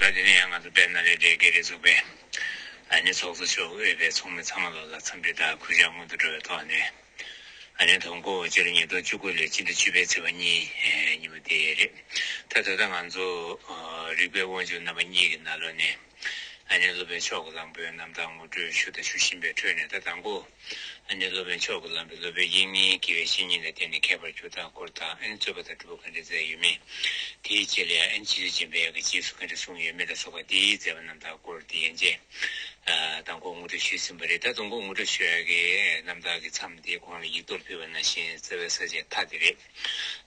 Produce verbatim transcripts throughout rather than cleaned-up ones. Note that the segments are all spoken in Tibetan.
ད་དེ་ནས་ཡང་ང་ཚོ་དཔལ་ནཱ་ལེནྡྲའི་སྒེར་རེ་ཚོགས་པའི་ཨ་ནི་ཚོགས་གཙོ་མཆོག་དབུས་པའི་ཚོགས་མི་ཚང་མ་ལོ་ལ་འཚམས་འདྲི་དང་གུས་ཕྱག་སྔོན་དུ་འགྲོ་བའི་ཐོག་ནས། ཨ་ནི་དང་པོ་སྤྱི་ལོ་ཉིས་སྟོང་བཅུ་དགུ་ལོའི་སྤྱི་ཟླ་བཅུ་པའི་ཚེས་པ་གཉིས་ཉིན་མོ་དེ་རེད། ད་ད་ལྟ་ང་ཚོ་རིག་པའི་དབང་ཕྱུག་རྣམ་པ་གཉིས་ཀྱི་ནང་ལོགས་ནས། ཨ་ནི་སློབ་དཔོན་མཆོག་གི་གླང་པོའི་རྣམ་ཐར་ངོ་སྤྲོད་ཞུ་དང་ཞུ་བཞིན་པའི་ཁྲོད་ནས། ད་དང་པོ་ཨ་ནི་སློབ་དཔོན་མཆོག་གི་གླང་པོས་སློབ་དཔོན་དབྱིག་གཉེན་དགེ་བའི་བཤེས་གཉེན་ལ་བརྟེན་ནས་མཁས་པར་གྱུར་སྟངས་སྐོར་དང་། ཨ་ནི་རྩོད་པ་དང་སྒྲུབ་པ་ག་འདྲ་མཛད་ཡོད་མེད། དེའི་རྗེས་ལ་ཡང་ཨ་ནི་རྗེ་བཙུན་འཇམ་དཔལ་དབྱངས་ཀྱིས་རྗེས་སུ་ག་འདྲ་གསུངས་ཡོད་མེད་ལ་སོགས་པ་དེའི་མཛད་པ་རྣམ་ཐར་སྐོར་དེ་ཡན་ཆད་ཨ་དང་པོ་ངོ་སྤྲོད་ཞུས་ཟིན་པ་རེད། ད་དང་པོ་ངོ་སྤྲོད་ཞུ་ཡག་གི་རྣམ་ཐར་གྱི་མཚམས་དེ་གོང་ལ་ཡིག་ཐོག་ཕུལ་བ་ནང་བཞིན་རྩ་བའི་ས་བཅད་མཐའ་དེ་རེད།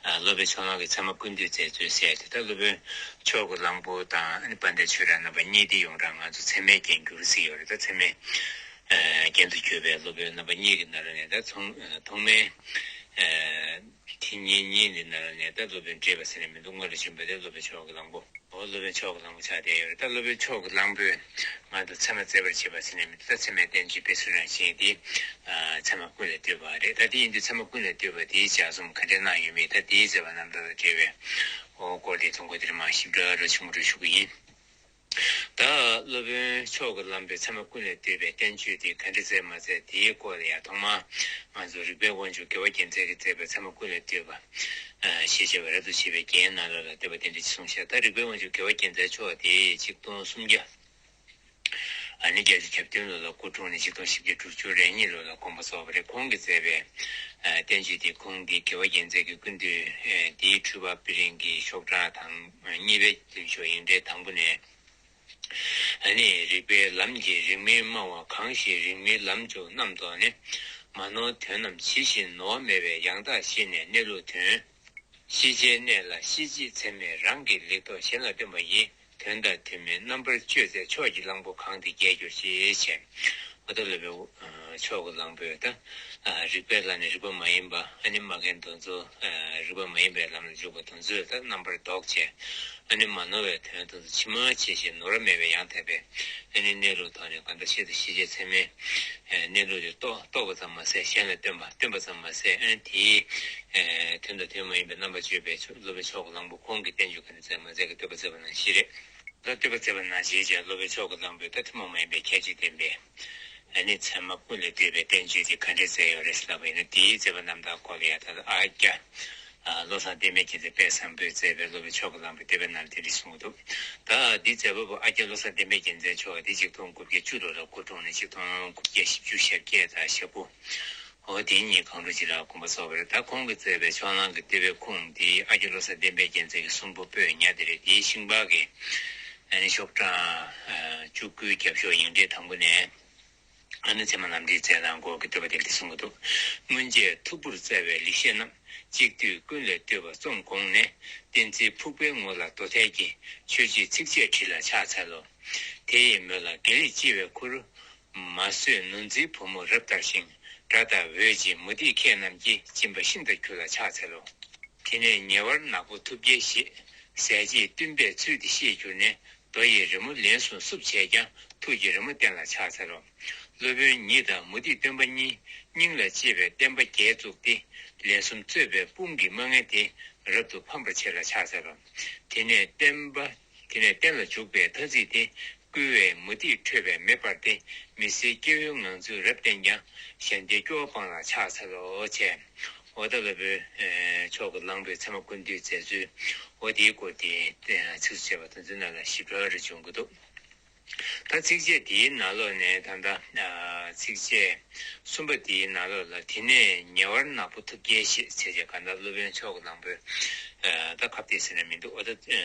ཨ་སློབ་དཔོན་ཕྱོགས་གླང་གི་ཚད་མ་ཀུན་བཏུས་མཛད་ཚུལ་ཟེར་ཏེ། ད་སློབ་དཔོན་མཆོག་གི་གླང་པོ་དང་ཨ་ནི་དཔལ་ལྡན་ཆོས་གྲགས་རྣམ་པ་གཉིས་དེ་ཡོངས་གྲགས་ང་ཚོ་ཚད་མའི་རྒྱན་གྱུར་ཟེར་ཡོད་རེད། ད་ཚད་མའི་ཨ་རྒྱན་དུ་གྱུར་པའི་སློབ་དཔོན་རྣམ་པ་གཉིས་ཀྱི་ནང་ལོགས་ནས། ད་ཐོག་ཐོག་མའི་ཨ་དེ་གཉིས་གཉིས་འདི་ནང་ལོགས་ནས་ད་སློབ་དཔོན་བགྲེས་པ་ཟེར་ནས་མི་འདུག་སྔོན་ལ་བྱོན་པ་དེ་སློབ་དཔོན་མཆོག་གི་གླང་པོ། འོ་སློབ་དཔོན་མཆོག་གི་གླང་པོ་ཆགས་བསྡད་ཡོད་རེད། ད་སློབ་དཔོན་མཆོག་གི་གླང་པོས་ང་ཚོ་ཚད་མ་བཙལ་བར་བྱེད་པ་ཟེར་ནས་མི་འདུག་ད་ཚད་མའི་བསྟན་བཅོས་དཔེ་མཚོན་རང་བཞིན་དེ་ཨ་ཚད་མ་ཀུན་ལས་བཏུས་པ་རེད། ད་དེ་ཡིན་དུས་ཚད་མ་ཀུན་ལས་བཏུས་པ་དེའི་ལྗགས་རྩོམ་ག་འདྲས་གནང་ཡོད་མེད། ད་དེའི་མཛད་པ་རྣམ་ཐར་དང་འབྲེལ་བའི་འོ་སྐོར་དེ་ཐུང་ཀུ་དེ་རིང་མར་ཞིབ་ཕྲ་རོ་ཆུང་རུ་ཞུ་གི་ཡིན། ད་སློབ་དཔོན་མཆོག་གི་གླང་པོས་ཚད་མ་ཀུན་ལས་བཏུས་པའི་བསྟན་བཅོས་དེ་ག་འདྲས་མཛད་མ་མཛད་དེའི་སྐོར་ལ་ཡང་ཐོག་མར་ང་ཚོ་རིག་པའི་དབང་ཕྱུག་རྒྱལ་བ་རྒྱལ་མཚན་གྱིས་མཛད་པའི་ཚད་མ་ཀུན་ལས་བཏུས་པ་ཞེས་བྱ་བའི་རབ་ཏུ་བྱེད་པའི་རྒྱན་ནང་ལོགས་ལ་བསྟོད་པ་དེ་འདྲ་ཞིག་གསུངས་ཤག་ད་རིག་པའི་དབང་ཕྱུག་རྒྱལ་བ་རྒྱལ་མཚན་མཆོག་དེ་ཆིག་སྟོང་སུམ་བརྒྱ། ཨ་ནི་བརྒྱད་ཅུ་གྱ་བདུན་ལོ་ལ་སྐུ་འཁྲུངས་ནས་ཆིག་སྟོང་བཞི་བརྒྱ་དྲུག་ཅུ་རེ་གཉིས་ལོ་ལ་དགོངས་པ་རྫོགས་པ་རེད། ཁོང་གིས་མཛད་པའི་ཨ་བསྟན་བཅོས་དེ་ཁོང་གིས་རྒྱལ་བ་རྒྱལ་མཚན་གྱི་སྐུ་མདུན་ཨ་དེའི་འཁྲུལ་པ་པི་ལིང་གི་ཤོག་གྲངས་དང་གཉིས་པའི་མདུན་ཤོག་ཡིག་ཕྲེང་དང་པོ་ནས། ཨ་ནི་རིག་པའི་ལམ་གྱིས་རིག་མིན་སྨྲ་བ་གང་ཞིག་རིག་མིན་ལམ་མཆོག་རྣམས་དང་ནི། མ་ནོར་དོན་རྣམས་ཇི་བཞིན་ནོར་བ་མེད་པའི་ཡང་དག་ཤེས་ནས་གནས་ལུགས་དོན། ཤེས་བྱའི་གནས་ལ་ཤེས་བྱེད་ཚད་མས་རང་གི་ལེགས་ཐོག་གཞན་ལ་སྟོན་པ་ཡི། དོན་དང་དོན་མིན་རྣམ་པར་དཔྱོད་མཛད་མཆོག་གི་གླང་པོ་གང་དེ་རྒྱལ་གྱུར་ཅིག་ཅེས། འོ་ད་སློབ་དཔོན་མཆོག་གི་གླང་པོས་ད་རིག་པའི་ལམ་ནས་རིག་པ་མ་ཡིན་པ། ཨ་ནི་མ་རྒན་དོན་ཚོ་རིག་པ་མ་ཡིན་པའི་ལམ་ལ་འཇུག་པ་དོན་ཚོ་ད་རྣམ་པར་བཟློག་བྱས། ཨ་ནི་མ་ནོར་བའི་དོན་དུ་ཇི་མ་ཇི་བཞིན་ནོར་བ་མེད་པའི་ཡང་དག་པའི་ཨ་ནི་གནས་ལུགས་ཐོག་ནས་གང་ལྟར་ཤེས་དང་ཤེས་བྱའི་ཚད་མའི་གནས་ལུགས་དེ་རྟོགས་རྟོགས་པ་ཙམ་མ་ཟད། གཞན་ལ་སྟོན་པ་སྟོན་པ་ཙམ་མ་ཟད། ཨ་ནི་དེའི་དོན་དང་དོན་མ་ཡིན་པའི་རྣམ་པ་དཔྱོད་པའི་སློབ་དཔོན་མཆོག་གི་གླང་པོ་ཁོང་གིས་བསྟན་བཅོས་ག་འདྲ་མཛད་མ་མཛད་ཀྱི་བསྟོད་པ་མཛད་པ་ནང་བཞིན་རེད། ད་བསྟོད་པ་མཛད་པ་ནང་བཞིན་བྱས། སློབ་དཔོན་མཆོག་གི་གླང་པོས་ད་ཐུན་མོང་མ་ཡིན་པའི་ཁྱད་ཆོས་ལྡན་པའི་ཨ་ནི་ཚད་མ་ཀུན་ལས་བཏུས་པའི་བསྟན་བཅོས་དེ་ག་འདྲས་མཛད་ཡོད་རེད་ཟེར་ལབ་པ་ཡིན་ན། དེའི་མཛད་པ་རྣམ་ཐར་སྐོར་ལ་ཡང་ད་ལྟ་ཨ་ཀྱ་བློ་བཟང་བསྟན་པའི་རྒྱལ་མཚན་དཔལ་བཟང་པོས་མཛད་པའི་སློབ་དཔོན་མཆོག་གི་གླང་པོའི་བསྟོད་པའི་ནང་དེ་འདྲ་གསུངས་འདུག་ད་འདི་མཛད་པ་པོ་ཨ་ཀྱ་བློ་བཟང་བསྟན་པའི་རྒྱལ་མཚན་མཆོག་དེ་ཆིག་སྟོང་དགུ་བརྒྱ་བཅུ་ལོ་ལ་སྐུ་འཁྲུངས་ནས་ཆིག་སྟོང་དགུ་བརྒྱ་བཞི་བཅུ་ཞེ་བརྒྱད་དང་ཞེ་དགུ། འོ་དེ་གཉིས་གང་རུང་ཅིག་ལ་དགོངས་པ་རྫོགས་པ་རེད། ད་ཁོང་གིས་མཛད་པའི་ཕྱོགས་གླང་གི་བསྟོད་པའི་ཁུངས་དེ་ཨ་ཀྱ་བློ་བཟང་བསྟན་པའི་རྒྱལ་མཚན་གྱི་གསུང་འབུམ་པོད་ཉ་དེ་རེད། དེའི་ཤིང་པར་གྱི་ཨ་ནི་ཤོག་གྲངས་བཅུ་དགུའི་རྒྱབ་ཤོག་ཡིག་ཕྲེང་དང་པོ་ནས། ཨ་ནི་ཚད་མ་ལམ་འབྲས་རྩལ་སྣང་སྐོར་གྱི་བསྟོད་པ་དེ་འདྲ་གསུང་གི་འདུག་སྔོན་ཆད་མཐུ་བུར་སྩལ་བའི་ལེགས་བཤད་རྣམས། གཅིག་བསྡུས་ཀུན་ལས་བཏུས་པ་རྩོམ་དགོངས་ནས། བསྟན་འཛིན་ཕུག་པའི་ངོ་ལ་རྡོ་ཐལ་གྱི། ཆོས་བརྒྱུད་ཚིགས་བཅད་བྲིས་ལ་ཕྱག་འཚལ་ལོ། དེ་ཡི་མོད་ལ་དགེ་ལེགས་ལྕི་བའི་ཁུར། མ་བཟོད་ནོར་འཛིན་བུ་མོ་རབ་དར་ཞིང་། དགྲ་དང་འོད་ཅན་མུ་སྟེགས་ཁྱེད་རྣམས་ཀྱིས། སྦྱིན་པ་ཤིན་ཏུ་གྱུར་ལ་ཕྱག་འཚལ་ལོ། དེ་ནས་ཉེ་བར་ནག་པོ་ཐུབ་རྒྱལ་ཞེས། ཟས་བཅད་བསྟུན་པའི་ཚུལ་དེ་ཤེས་གྱུར་ནས། རྡོ་ཡི་རི་མོ་ལན་གསུམ་བསུབས་བྱས་ཀྱང་། ཐུགས་ཀྱི་རི་མོ་བསྟན་ལ་ཕྱག་འཚལ་ལོ། སློབ་དཔོན་ཉིད་དང་མུ་སྟེགས་སྟོན་པ་གཉིས། སྙིང་ལ་གཅེས་པའི་བསྟན་པ་རྒྱས་བཙུགས་ཏེ། ལན་གསུམ་རྩོད་པའི་དཔུང་གི་མ་ངན་དེ། རབ་ཏུ་ཕམ་པར་བྱེད་ལ་ཕྱག་འཚལ་ལོ། དེ་ནས་བསྟན་པ། དེ་ནས་བསྟན་ལ་འཇུག་པའི་ཐ་ཚིག་དེ། བསྐུལ་བས་མུ་སྟེགས་ཁྲོས་པས་མེ་སྤར་ཏེ། མི་བཟད་སྐྱེ་བོའི་ངང་ཚུལ་རབ་བསྟན་ཀྱང་། གཞན་སྡེ་སྐྱོ་བ་སྤངས་ལ་ཕྱག་འཚལ་ལོ་ཅེས། འོ་ད་སློབ་དཔོན་མཆོག་གི་གླང་པོས་ཚད་མ་ཀུན་བཏུས་མཛད་ཚུལ། འོ་དེའི་སྐོར་དེ་ཚིགས་སུ་བཅད་པ་དེ་ཚོའི་ནང་ལ་ཞིབ་ཕྲ་རེ་འབྱུང་གི་འདུག་ད་ཚིགས་བཅད་དེའི་ནང་ལོགས་ནས་ད་ལྟ་ཚིགས་བཅད་གསུམ་པ་དེའི་ནང་ལོགས་ལ། དེ་ནས་ཉེ་བར་ནག་པོ་ཐུབ་རྒྱལ་ཞེས་བྱས་བྱས། གང་ལྟར་སློབ་དཔོན་མཆོག་གི་གླང་པོས་ད་ཁ་གཏད་ཟེར་ན་མི་འདུག་འོ་ད་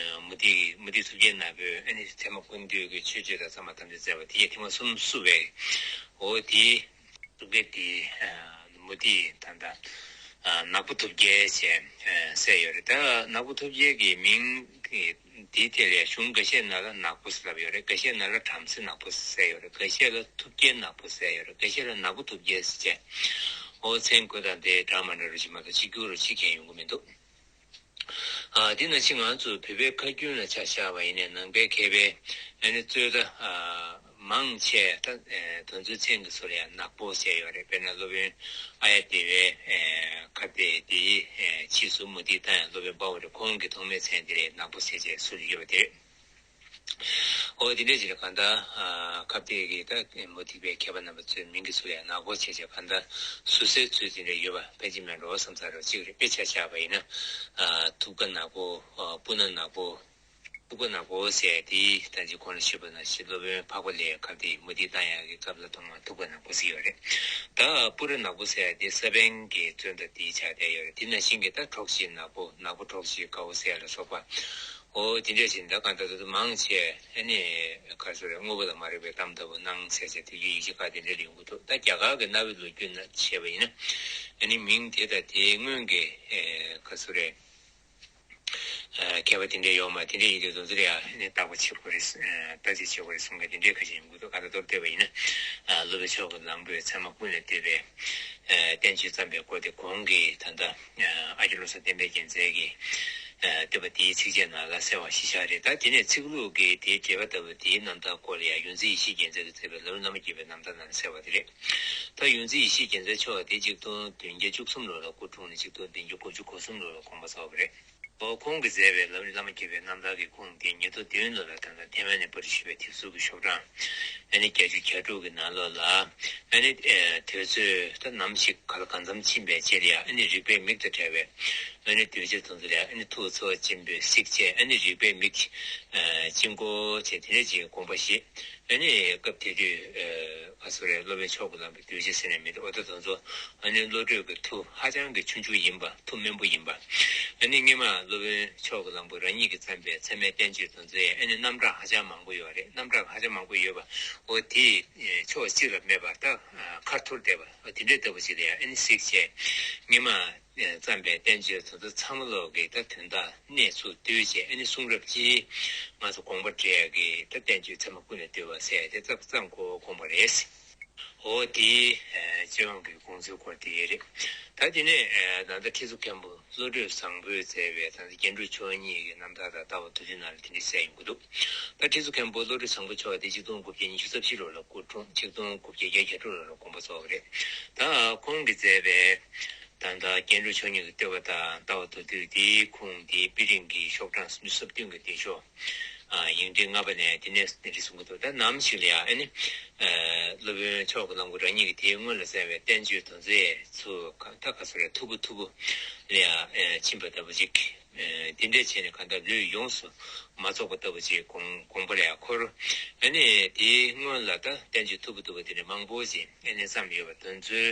མུ་སྟེགས་མུ་སྟེགས་ཐུབ་རྒྱལ་ནག་པོས་ཨ་ནི་ཚད་མ་ཀུན་བཏུས་ཀྱི་ཆོས་སྤྱོད་དང་ཚད་མ་ཐམས་ཅད་མཛད་པ་དེ་ཡི་ཐེངས་མ་གསུམ་བསུབས་པས། འོ་དེའི། ཐུབ་རྒྱལ་དེ་མུ་སྟེགས་ད་ལྟ་ནག་པོ་ཐུབ་རྒྱལ་ཞེས་ཟེར་ཡོད་རེད། ད་ནག་པོ་ཐུབ་རྒྱལ་གྱི་མིང་དེའི་ཐད་ལ་གཞུང་འགའ་ཤས་ནང་ལ་ནག་པོ་ཟེར་ལབ་ཡོད་རེད། འགའ་ཤས་ནང་ལ་བྲམ་ཟེ་ནག་པོ་ཟེར་ཡོད་རེད། འགའ་ཤས་ལ་ཐུབ་རྒྱལ་ནག་པོ་ཟེར་ཡོད་རེད། འགའ་ཤས་ལ་ནག་པོ་ཐུབ་རྒྱལ་ཟེར་བྱས། འོ་མཚན་དགོད་སྟངས་དེ་འདྲ་མི་འདྲ་རུ་ཅིག་མ་གཏོགས་གཅིག་གྱུར་རུ་ཅིག་གང་ཡོང་གི་མི་འདུག་ཨ་དེ་ནང་བཞིན་ང་ཚོ་བོད་པའི་ཁ་རྒྱུན་ལ་ཆ་བཞག་པ་ཡིན་ནའི། ནང་པའི་མཁས་པའི་ཨ་ནི་རྩོད་ཟླ་ཨ་མང་ཆེ་ད་ཨེ་དོན་ཚུལ་མཚན་གྱི་ཚུལ་ལ་ཡང་ནག་པོ་ཟེར་ཡོད་རེད། དཔེར་ན་སློབ་དཔོན་ཨཱརྱ་དེ་བའི་ཨེ་ཁ་གཏད་དེའི་ཨེ་ཕྱིས་སུ་མུ་སྟེགས་དང་ཡང་སློབ་དཔོན་དཔའ་བོ་རེད། ཁོང་གི་ཐོག་མའི་མཚན་དེ་ལ་ནག་པོ་ཟེར་བྱས་ཟུར་ཡོད་པ་དེ་རེད། ཨོ་དེ་འདྲས་ཅིག་ལ་གང་ལྟར་ཨ་ཁ་གཏད་ཀྱི་ད་མུ་སྟེགས་པའི་མཁས་པ་རྣམ་པ་ཚོའི་མིང་གི་ཚུལ་ལ་ནག་པོ་བྱས་བྱས་གང་ལྟར་ཟུར་ཟའི་ཚུལ་དེ་འདྲས་ཡོད་པ་ཕལ་ཆེར་མེད་འགྲོ་བསམ་ཚར་རོ། གཅིག་རེད། དཔེ་ཆ་བཞག་པ་ཡིན་ན་ཨ་ཐུབ་དཀའ་ནག་པོ། ཨ་སྤུ་ན་ནག་པོ། ཐུབ་དཀའ་ནག་པོ་ཟེར་དེ་ད་ཅི་གོང་ལ་ཞུས་པ་ནང་བཞིན་སློབ་དཔོན་འཕགས་པ་ལྷས་ཁ་གཏད་མུ་སྟེགས་བཏང་ཡག་གི་སྐབས་ལ་ཐོག་མར་ཐུབ་དཀའ་ནག་པོ་ཟེར་ཡོད་རེད། ད་སྤུ་ར་ནག་པོ་ཟེར་དེ་ས་པཎ་གྱི་མཚོན་རྟགས་དེ་ཆགས་བསྡད་ཡོད་རེད། དེ་ནང་བཞིན་གྱི་ད་གྲོགས་བྱེད་ནག་པོ། ནག་པོ་གྲོགས་བྱེད་དགའ་བོ་ཟེར་ཡག་ལ་སོགས་པ། ཨོ་དེ་འདྲས་ཅིག་ད་གང་ལྟར་ད་དུང་མང་ཆེ་ཨ་ནི་ག་རེ་ཟེར་རེད། དངོས་པོ་དང་མ་རིག་པའི་གཏམ་ལྟ་བུ་སྣང་ཟེར་བྱས་དེ་ཡི་ཡིག་ཆ་ཁག་དེ་འདྲས་ལ་ཡོང་གི་འདུག་ད་རྒྱ་གར་གྱི་གནའ་བོའི་ལོ་རྒྱུས་ནང་བྱས་པ་ཡིན་ན་ཨ་ནི་མིང་དེ་དང་དེའི་སྔོན་གྱི་ཨེ་ག་རེ་ཟེར་རེད། ཨེ་མཁས་པ་དེ་འདྲས་ཡོད་མ་དེ་འདྲས་ཡིན་དུས་དོན་ཚུལ་ཡ་ཨ་ནི་བརྟག་པ་བྱེད་དགོས་རེད། ཨེ་བརྟག་དཔྱད་བྱེད་དགོས་རེད་གསུང་མཁན་དེ་འདྲས་ཁ་ཤས་ཡོང་གི་འདུག་གང་ལྟར་མདོར་བསྡུས་པ་ཡིན་ན་ཨ་སློབ་དཔོན་མཆོག་གི་གླང་པོས་ཚད་མ་ཀུན་ལས་བཏུས་པའི་ཨ་བསྟན་བཅོས་བརྩམས་པའི་སྐོར་དེ་གོང་གི་ད་ལྟ་ཨ་ཨ་ཀྱི་བློ་བཟང་བསྟན་པའི་རྒྱལ་མཚན་གྱིས་ཨ་བསྟོད་པ་དེའི་ཚིགས་བཅད་ནང་ལ་གསལ་བ་ཞིག་བཞག་རེད། ད་དེ་ནས་ཚིག་ལྷུག་གི་དེའི་འགྲེལ་པ་ལྟ་བུ་དེའི་རྣམ་ཐར་སྐོར་ལ་ཡང་ཡོངས་འཛིན་ཡེ་ཤེས་རྒྱལ་མཚན་གྱིས་མཛད་པའི་ལམ་རིམ་བླ་མ་དགྱེས་པའི་རྣམ་ཐར་ནང་ལ་གསལ་བ་དེ་རེད། ད་ཡོངས་འཛིན་ཡེ་ཤེས་རྒྱལ་མཚན་མཆོག་དེ་ཆིག་སྟོང་བདུན་བརྒྱ་བཅུ་གསུམ་ལོ་ལ་སྐུ་འཁྲུངས་ནས་ཆིག་སྟོང་བདུན་བརྒྱ་དགུ་བཅུ་གོ་གསུམ་ལོ་ལ་དགོངས་པ་རྫོགས་པ་རེད། ཨོ་ཁོང་གིས་མཛད་པའི་ལམ་རིམ་བླ་མ་དགྱེས་པའི་རྣམ་ཐར་གྱི་ཁུངས་དེ་ཉིས་སྟོང་བདུན་ལོ་ལ་ད་ལྟ་ཐའེ་ཝན་ནས་པར་སྐྲུན་ཞུས་པའི་དེབ་གཟུགས་ཀྱི་ཤོག་གྲངས་ཨ་ནི་བརྒྱད་ཅུ་གྱ་དྲུག་གི་ནང་ལོགས་ལ་ཨ་ནི་ཨེ་དུས་ཚོད་ད་ནམ་ཞིག་ག་ལ་གང་འཚམ་ཕྱིན་པའི་རྗེས་ལ་ཡང་ཨ་ནི་རིག་པའི་མིག་དང་བྲལ་བའི་ཨ་ནི་གདུལ་བྱ་དེ་ཚོ་ལ་ཡང་ཨ་ནི་ཐུགས་ཚོར་ཆེན་པོས་གཟིགས་བྱས་ཨ་ནི་རིག་པའི་མིག་ཨེ་དཀྱིལ་འཁོར་བྱས་དེ་འདྲ་ཅིག་དགོངས་པ་བཞེས། ཨ་ནི་སྐབས་དེ་དུས་ཨ་ག་རེ་ཟེར་རེད། སློབ་དཔོན་མཆོག་གི་གླང་པོའི་གདུལ་བྱ་ཟེར་ནས་མི་འདུག་ཨོ་ད་དེ་ཚོ་ཨ་ནི་བློ་གྲོས་ཀྱི་མཐུ་ཧ་ཅང་གི་ཆུང་ཆུང་ཡིན་པ། མཐུ་དམན་པོ་ཡིན་པ། ཨ་ནི་སྔོན་མ་སློབ་དཔོན་མཆོག་གི་གླང་པོ་རང་ཉིད་ཀྱིས་བརྩམས་པའི་ཚད་མའི་བསྟན་བཅོས་དེ་ཚོའི་ཨ་ནི་རྣམ་གྲངས་ཧ་ཅང་མང་པོ་ཡོད་རེད། རྣམ་གྲངས་ཧ་ཅང་མང་པོ་ཡོད་པ་ཨོ་དེ་ཕྱོགས་གཅིག་ལ་མེད་པ་ད་ཁ་འཐོར་བསྡད་པ་ཨོ་དེ་འདྲའི་ལྟ་བུ་ཞིག་ལ་ཡང་ཨ་ནི་གཟིགས་བྱས་སྔོན་མ། བརྩམས་པའི་བསྟན་བཅོས་དེ་ཚོ་ཚང་མ་ལོག་གི་ད་དོན་དག་གནད་ཚུར་བསྡུས་བྱས་ཨ་ནི་གསུང་རབ་སྤྱིའི་ང་ཚོ་དགོངས་པ་འགྲེལ་ཡག་གི་ད་བསྟན་བཅོས་ཚད་མ་ཀུན་ལས་བཏུས་པ་ཟེར་དེ་ཙམ་ཙམ་གོ་དགོངས་པ་རེད། འོ་དེའི་སྤྱི་ཡོངས་ཀྱི་དགོངས་ཚུལ་སྐོར་དེ་རེད། ད་དེ་ནས་ད་ལྟ་ཁྲི་ཟུར་མཁན་པོ་བློ་གྲོས་བཟང་པོས་མཛད་པའི་ད་ལྟ་རྒྱན་དྲུག་མཆོག་གཉིས་ཀྱི་རྣམ་ཐར་དང་ལྟ་བ་མདོར་བསྡུས་ནང་ལ་དེ་འདྲ་གསལ་ཡོང་གི་འདུག་ད་ཁྲི་ཟུར་མཁན་པོ་བློ་གྲོས་བཟང་པོ་མཆོག་དེ་ཆིག་སྟོང་དགུ་བརྒྱ་ཉི་ཤུ་རྩ་བཞི་ལོ་ལ་སྐུ་འཁྲུངས། ཆིག་སྟོང་དགུ་བརྒྱ་བརྒྱད་ཅུ་གྱ་དྲུག་ལོ་ལ་དགོངས་པ་རྫོགས་པ་རེད། ད་ཁོང་གིས་མཛད་པའི་ད་ལྟ་རྒྱན་དྲུག་མཆོག་གཉིས་ཀྱི་བསྟོད་པ་དང་ལྟ་བ་མདོར་བསྡུས་དེའི་ཁུངས་དེ་པི་ཊིང་གི་ཤོག་གྲངས་སུམ་ཅུ་སོ་བདུན་གྱི་སྡེ་ཤོག་ཡིག་ཕྲེང་ལྔ་པ་ནས་དེ་ནས་འདི་འདྲ་གསུང་གི་འདུག་ད་ནམ་ཞིག་ལ་ཡང་ཨ་ནི་སློབ་དཔོན་མཆོག་གི་གླང་པོ་རང་ཉིད་ཀྱིས་དེའི་སྔོན་ལ་གསན་པའི་བསྟན་བཅོས་དེ་ཚོའི་ཚུར་ད་ག་ཚོད་རེད། མཐུག་པོ་མཐུག་པོ་ལ་ཡང་ཕྱིན་པ་ལྟ་བུ་ཅིག་དེ་འདྲས་བྱས་ནས་གང་ལྟར་ལུས་ཡོངས་སུ་མ་རྫོགས་པ་ལྟ་བུ་ཅིག་དགོངས་དགོངས་པ་ལ་ཡང་འཁོར། ཨ་ནི་དེའི་སྔོན་ལ་ད་བསྟན་བཅོས་མཐུག་པོ་མཐུག་པོ་དེ་འདྲ་མང་པོ་ཞིག་ཨ་ནི་བརྩམས་ཡོད་པ་དེ་ཚོའི་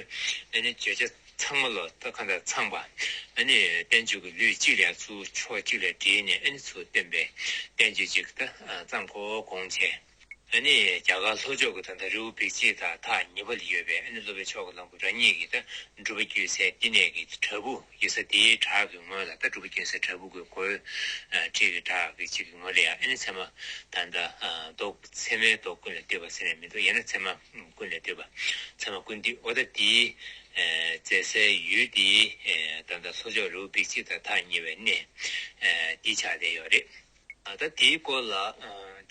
ཨ་ནི་བརྗོད་བྱ་ཚང་མ་ལོ་ད་གང་ལྟར་ཚང་པ་ཨ་ནི་བསྟན་བཅོས་ཀྱི་ལུས་གཅིག་ལ་ཚུར་ཕྱོགས་གཅིག་ལ་བསྒྲིལ་ནས་ཨ་ནི་ཚུར་བསྟན་པའི་བསྟན་བཅོས་ཅིག་ད་བརྩམས་གོ་དགོངས་བྱས། ཨ་ནི་རྒྱ་གར་ལྷོ་ཕྱོགས་ཀྱི་ད་ལྟ་རི་བོ་བིག་ཅི་དང་ཐག་ཉེ་བ་ལ་ཡོད་པའི་ཨ་ནི་སློབ་དཔོན་མཆོག་གི་གླང་པོ་རང་ཉིད་ཀྱིས་ད་སྒྲུབ་པ་བརྒྱུད་སའི་བསྟི་གནས་ཀྱི་བྲག་ཕུག་ཡོད་ས་དེའི་བྲག་གི་ངོས་ལ་ད་སྒྲུབ་པ་བརྒྱུད་སའི་བྲག་ཕུག་གི་སྒོའི་ཁྲིད་ཀྱི་བྲག་གི་གཅིག་གི་ངོས་ལ་ཡང་ཨ་ནི་ཚད་མ་ད་ལྟ་མདོ་ཚད་མའི་མདོ་ཀུན་ལས་བཏུས་པ་ཟེར་ནས་མི་འདུག་ཡང་ན་ཚད་མ་ཀུན་ལས་བཏུས་པ་ཚད་མ་ཀུན་བཏུས་ཨོ་ད་དེའི་མཛད་སའི་ཡུལ་དེའི་ད་ལྟ་ལྷོ་ཕྱོགས་རི་བོ་བིག་ཅི་དང་ཐག་ཉེ་བའི་གནས་དེ་ཆགས་བསྡད་ཡོད་རེད། ད་དེའི་སྐོར་ལ་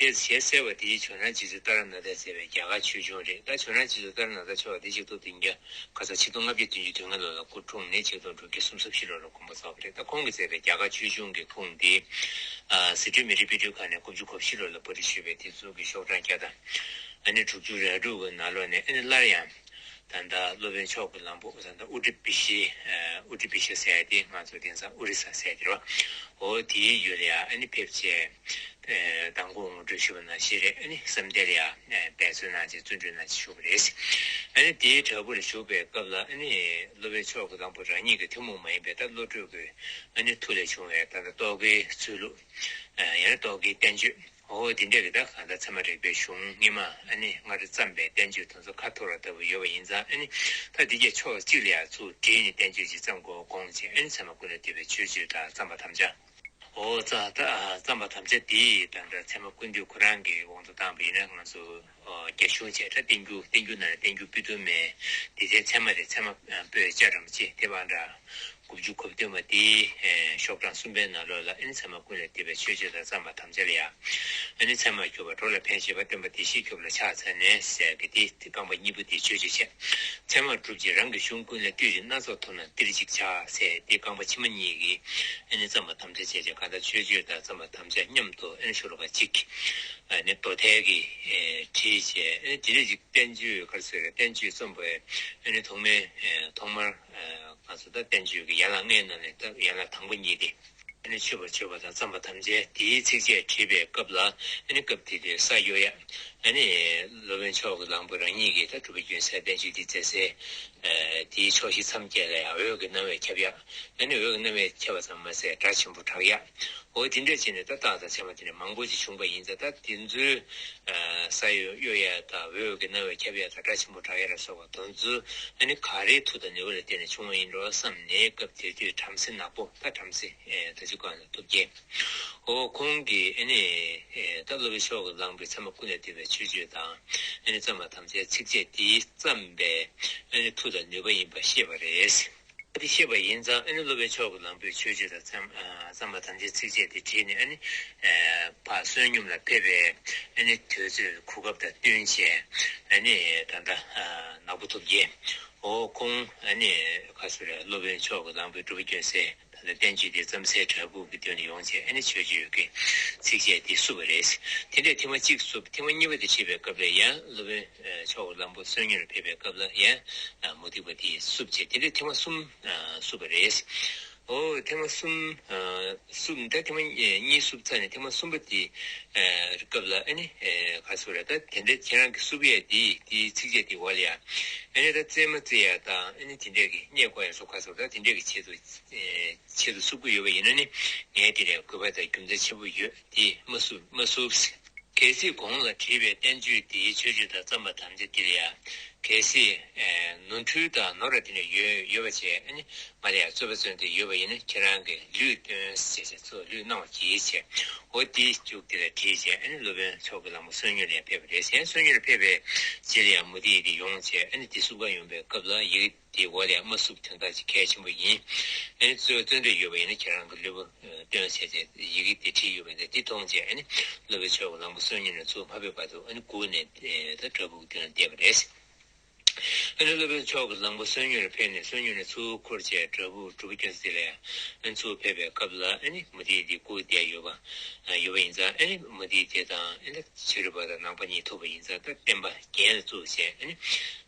ཏོག་ཙམ་ཞལ་གསལ་བ་དེ་ཇོ་ནང་རྗེ་བཙུན་ཏཱ་ར་ནཱ་ཐས་མཛད་པའི་རྒྱ་གར་ཆོས་འབྱུང་རེད། ད་ཇོ་ནང་རྗེ་བཙུན་ཏཱ་ར་ནཱ་ཐ་མཆོག་དེ་ཆིག་སྟོང་བདུན་བརྒྱ་ཁ་ས་ཆིག་སྟོང་ལྔ་བརྒྱ་བདུན་ཅུ་དོན་ལྔ་ལོ་ལ་སྐུ་འཁྲུངས་ནས་ཆིག་སྟོང་དྲུག་བརྒྱ་སུམ་ཅུ་སོ་བཞི་ལོ་ལ་དགོངས་པ་རྫོགས་པ་རེད། ད་ཁོང་གིས་མཛད་པའི་རྒྱ་གར་ཆོས་འབྱུང་གི་ཁུངས་དེ་ཟི་ཁྲོན་མི་རིགས་དཔེ་སྐྲུན་ཁང་ནས་དགུ་བཅུ་གོ་བཞི་ལོ་ལ་པར་སྐྲུན་ཞུས་པའི་དེབ་གཟུགས་ཀྱི་ཤོག་གྲངས་བརྒྱ་དང་ཨ་ནི་དྲུག་ཅུ་རེ་དྲུག་གི་ནང་ལོགས་ནས་ཨ་ནི་སླར་ཡང་། ད་ལྟ་སློབ་དཔོན་མཆོག་གི་གླང་པོ་ད་ལྟ་ཨུ་ཏྲ་པི་ཤི། ཨུ་ཏྲ་པི་ཤི་ཟེར་ཡ་དེ་ང་ཚོ་དེང་སང་ཨོ་རི་ས་ཟེར་ཡ་དེ་རེད་བ། འོ་དེའི་ཡུལ་ལ་ཡང་ཨ་ནི་ཕེབས་བྱས། མདང་དགོང་ངོ་སྤྲོད་ཞུས་པ་ནང་བཞིན་རེད། ཨ་ནི་བསམ་གཏན་ལ་ཡང་འབད་རྩོལ་གནང་བྱས་བརྩོན་འགྲུས་གནང་བྱས་བཞུགས་པ་རེད། ཨ་ནི་དེའི་བྲག་ཕུག་ལ་བཞུགས་པའི་སྐབས་ལ་ཨ་ནི་སློབ་དཔོན་མཆོག་གི་གླང་པོ་རང་ཉིད་ཀྱི་ཐུན་མོང་མ་ཡིན་པའི་ད་བློ་གྲོས་ཀྱི་ཨ་ནི་མཐུ་ལས་བྱུང་བའི་ད་ལྟ་རྟོག་གེའི་ཚུལ་ལུགས། ཡང་ན་རྟོག་གེའི་བསྟན་བཅོས། འོ་དེ་འདྲ་གི་ད་གང་ལྟར་ཚད་མ་རིག་པའི་གཞུང་སྔོན་མ་ཨ་ནི་སྔར་བརྩམས་པའི་བསྟན་བཅོས་དེ་ཚོ་ཁ་འཐོར་བ་ལྟ་བུ་ཡོད་པ་ཡིན་ཙང་ཨ་ནི་ད་འདི་གས་ཕྱོགས་གཅིག་ལ་ཡང་ཚུར་བསྒྲིལ་ནས་བསྟན་བཅོས་ཅིག་བརྩམ་དགོས་དགོངས་བྱས་ཨ་ནི་ཚད་མ་ཀུན་ལས་བཏུས་པའི་མཆོད་བརྗོད་དང་བརྩམ་པར་དམ་བཅའ། འོ་ཙ་ད་བརྩམ་པར་དམ་བཅའ་འདི་ད་ལྟ་ཚད་མ་ཀུན་བཏུས་ཁོ་རང་གི་དབང་དུ་བཏང་བ་ཡིན་ན་ང་ཚོ་རྒྱ་གཞུང་བྱས་ད་བསྟན་འགྱུར་བསྟན་འགྱུར་ནང་ལ་བསྟན་འགྱུར་སྤྱི་དོན་མའི་སྡེ་ཚན་ཚད་མ་རེད། ཚད་མ་པོད་བཅུ་རམ་ཅི་དེ་བ་འདྲ། དགུ་བཅུ་གོ་བདུན་པ་དེའི་ཤོག་གྲངས་གསུམ་པའི་ནང་ལོགས་ལ། ཨ་ནི་ཚད་མ་ཀུན་ལས་བཏུས་པའི་ཆོས་སྤྱོད་དང་བརྩམས་པ་དམ་བཅའ་ལ་ཡང་། ཨ་ནི་ཚད་མར་གྱུར་པ་འགྲོ་ལ་ཕན་བཞེད་པ་སྟོན་པ་དེ་ཤེས་སྐྱོབ་ལ་ཕྱག་འཚལ་ནས་ཟེར་གི་དེ། རྐང་པ་གཉིས་པོ་དེ་ཆོས་སྤྱོད་བྱས། ཚད་མར་གྲུབ་ཅིང་རང་གི་གཞུང་ཀུན་ལས་བཏུས་ཤིང་སྣ་ཚོགས་ཐོབ་ན་འདིར་གཅིག་བྱ་ཟེར་དེ། རྐང་པ་ཕྱི་མ་གཉིས་ཀྱིས་ཨ་ནི་བརྩམས་པ་དམ་བཅའ་བྱས་བྱས། གང་ལྟར་ཆོས་སྤྱོད་དང་བརྩམས་པ་དམ་བཅའ་མཉམ་དུ་ཨ་ནི་ཤོ་ལོ་ཀ་གཅིག་ཨ་ནི་མདོ་ཐལ་གྱིས་བྲིས་བྱས། ཨ་ནི་དེ་ནས་ཅིག་བསྟན་བཅོས་ག་རེ་ཟེར། བསྟན་བཅོས་རྩོམ་པའི་ཨ་ནི་ཐོག་མའི་ཐོག་མར་ང་ཚོ་ད་བསྟན་བཅོས་ཀྱི་ཡན་ལག་ལྔའི་ནང་ནས་ད་ཡན་ལག་དང་པོ་གཉིས་དེ། ཨ་ནི་མཆོད་པར་བརྗོད་པ་དང་བརྩམས་པ་དམ་བཅའ་དེའི་ཚིགས་བཅད་བྲིས་པའི་སྐབས་ལ། ཨ་ནི་སྐབས་དེ་དུས་ས་གཡོ་ཡ། ཨ་ནི་སློབ་དཔོན་མཆོག་གི་གླང་པོ་རང་ཉིད་ཀྱིས་ད་གྲུབ་པ་ཀུན་གསལ་བསྟན་བཅོས་འདི་མཛད་སའི་དེའི་ཕྱོགས་བཞི་མཚམས་བརྒྱད་ལ་ཡང་འོད་ཀྱི་སྣང་བས་ཁྱབ་ཡ། ཨ་ནི་འོད་ཀྱི་སྣང་བས་ཁྱབ་པ་ཙམ་མ་ཟད་སྒྲ་ཆེན་པོ་གྲགས་ཡ། འོ་དེ་འདྲ་བྱས་ནས་ད་རྟགས་དང་མཚན་མ་དེ་འདྲ་མང་པོ་ཅིག་བྱུང་པ་ཡིན་ཙང་། ད་དེ་ཚོའི་ས་གཡོ་གཡོ་ཡ་དང་འོད་ཀྱི་སྣང་བས་ཁྱབ་ཡ་དང་སྒྲ་ཆེན་པོ་གྲགས་ཡ་ལ་སོགས་པ་དེ་ཚོ་ཨ་ནི་ག་རེའི་མཐུ་དང་ནུས་པ་ལ་བརྟེན་ནས་བྱུང་བ་ཡིན་འགྲོ་བསམ་ནས། སྐབས་དེ་དུས་བྲམ་ཟེ་ནག་པོ། ད་བྲམ་ཟེ་ད་ཅི་གང་ལ་ཐུབ་རྒྱལ། འོ་ཁོང་གིས་ཨ་ནི་ད་སློབ་དཔོན་མཆོག་གི་གླང་པོའི་ཚད་མ་ཀུན་ལས་བཏུས་པའི་ཆོས་སྤྱོད་དང་། ཨ་ནི་བརྩམས་པ་དམ་བཅའི་ཚིགས་བཅད་དེ་བརྩམས་པའི་ཨ་ནི་མཐུ་དང་ནུས་པ་ཡིན་པ་ཤེས་པ་རེད། དེ་ཤེས་པ་ཡིན་ཙང་། ཨ་ནི་སློབ་དཔོན་མཆོག་གི་གླང་པོའི་ཆོས་སྤྱོད་དང་བརྩམས་ཨ་བརྩམས་པ་དམ་བཅའི་ཚིགས་བཅད་དེ་བྲིས་ནས། ཨ་ནི་ཨ་ཕར་བསོད་སྙོམས་ལ་ཕེབས་པའི་ཨ་ནི་དུས་ཚོད་གོ་སྐབས་དང་བསྟུན་བྱས། ཨ་ནི་ད་ལྟ་ཨ་ནག་པོ་ཐུབ་རྒྱལ། འོ་ཁོང་ཨ་ནི་ག་ཟེར་རེད། སློབ་དཔོན་མཆོག་གི་གླང་པོའི་གྲུབ་པ་ཀུན་གསལ་ད་ལྟ་བསྟན་བཅོས་དེ་བརྩམས་སའི་བྲག་ཕུག་གི་མདུན་ལ་ཡོང་བྱས། ཨ་ནི་ཆོས་སྤྱོད་ཀྱི་ཚིགས་བཅད་དེ་བསུབས་པ་རེད། དེ་འདྲས་ཐེངས་མ་གཅིག་བསུབས། ཐེངས་མ་གཉིས་པ་དེ་བྲིས་པའི་སྐབས་ལ་ཡང་སློབ་དཔོན་མཆོག་གི་གླང་པོ་བསོད་སྙོམས་ལ་ཕེབས་པའི་སྐབས་ལ་ཡང་མུ་སྟེགས་པ་དེ་བསུབས་བྱས། དེ་འདྲས་ཐེངས་མ་གསུམ་བསུབས་པ་རེད། འོ་ཐེངས་མ་གསུམ་བསུབས། ད་ཐེངས་མ་གཉིས་བསུབས་ཚར་ནས་ཐེངས་མ་གསུམ་པ་དེ་སྐབས་ལ། ཨ་ནི་ག་ཟེར་རེད། ད་དེ་འདྲས་ཁྱེད་རང་གི་བསུབ་ཡས་དེ་དེའི་ཚིགས་བཅད་དེ་འོག་ལ་ཡ། ཨ་ནི་ད་རྩེད་མོ་རྩེ་ཡ་དང་། ཨ་ནི་དེ་འདྲས་ཀྱི་རྙེད་དགོས་ཡ་སོགས་ག་ཟེར། ད་དེ་འདྲས་ཀྱི་ཆེད་དུ་ཆེད་དུ་བསུབ་ཀྱི་ཡོད་པ་ཡིན་ན་ནི། ངས་དེ་ལ་དགོས་པ་དང་རྒྱུ་མཚན་ཆེན་པོ་ཡོད། དེ་མ་བསུབ་མ་བསུབ། གལ་སྲིད་གོང་ལ་བྲིས་པའི་བསྟན་བཅོས་འདིའི་ཆོས་སྤྱོད་དང་བརྩམས་པ་དམ་བཅའ་འདི་ལ་ཡང་། གལ་སྲིད་ནོར་འཁྲུལ་དང་ནོར་བ་དེ་འདྲ་ཡོད་ཡོད་པ་བྱས། ཨ་ནི་མ་ལ་ཡང་རྩོད་པ་རྩོད་འདོད་ཡོད་པ་ཡིན་ན། ཁྱེད་རང་གིས་ལུས་སྟོན་ཟེར་བྱས། ཚུར་ལུས་གནང་བ་གྱིས་བྱས། འོ་དེའི་མཇུག་དེ་ལ་བྲིས་བྱས། ཨ་ནི་སློབ་དཔོན་མཆོག་གི་གླང་པོ་བསོད་སྙོམས་ལ་ཡང་ཕེབས་པ་རེད། གཞན་བསོད་སྙོམས་ལ་ཕེབས་པའི་རྗེས་ལ་ཡང་མུ་སྟེགས་དེ་ཡོང་བྱས། ཨ་ནི་དེ་བསུབ་གར་ཡོང་པའི་སྐབས་ལ་ཡི་གེ་དེའི་འོག་ལ་ཡང་མ་བསུབ་དོན་དག་ཅིག་གལ་ཆེན་པོ་ཡིན། ཨ་ནི་རྩོད་རྩོད་འདོད་ཡོད་པ་ཡིན་ན་ཁྱེད་རང་གི་ལུས་པོ་སྟོན་བྱས་བྱས། ཡི་གེ་དེ་བྲིས་ཡོད་པ་འདི་དེ་མཐོང་བྱས། ཨ་ནི་སློབ་དཔོན་མཆོག་གི་གླང་པོ་བསོད་སྙོམས་ནས་ཚུར་མ་ཕེབས་བར་དུ། ཨ་ནི་སྒུག་ནས་ད་བྲག་ཕུག་མདུན་ལ་བསྡད་པ་རེད། ཨ་ནི་སློབ་དཔོན་མཆོག་གི་གླང་པོ་བསོད་སྙོམས་ལ་ཕེབས་ནས། བསོད་སྙོམས་ནས་ཚུར་འཁོར་བྱས་བྲག་ཕུག་གྲུབ་པ་ཀུན་གསལ་ལ་ཡང་ཚུར་ཕེབས་པའི་སྐབས་ལ། ཨ་ནི་མུ་སྟེགས་འདི་སྒུག་བསྡད་ཡོད་པ་ཡོད་པ་ཡིན་ཙང་། ཨ་ནི་མུ་སྟེགས་དེ་དང་ཨ་ནི་ཕྱི་རོལ་པ་དང་ནང་པ་གཉིས་ཐུག་པ་ཡིན་ཙང་། ད་བསྟན་པ་རྒྱན་ལ་བཙུགས་བྱས། ཨ་ནི་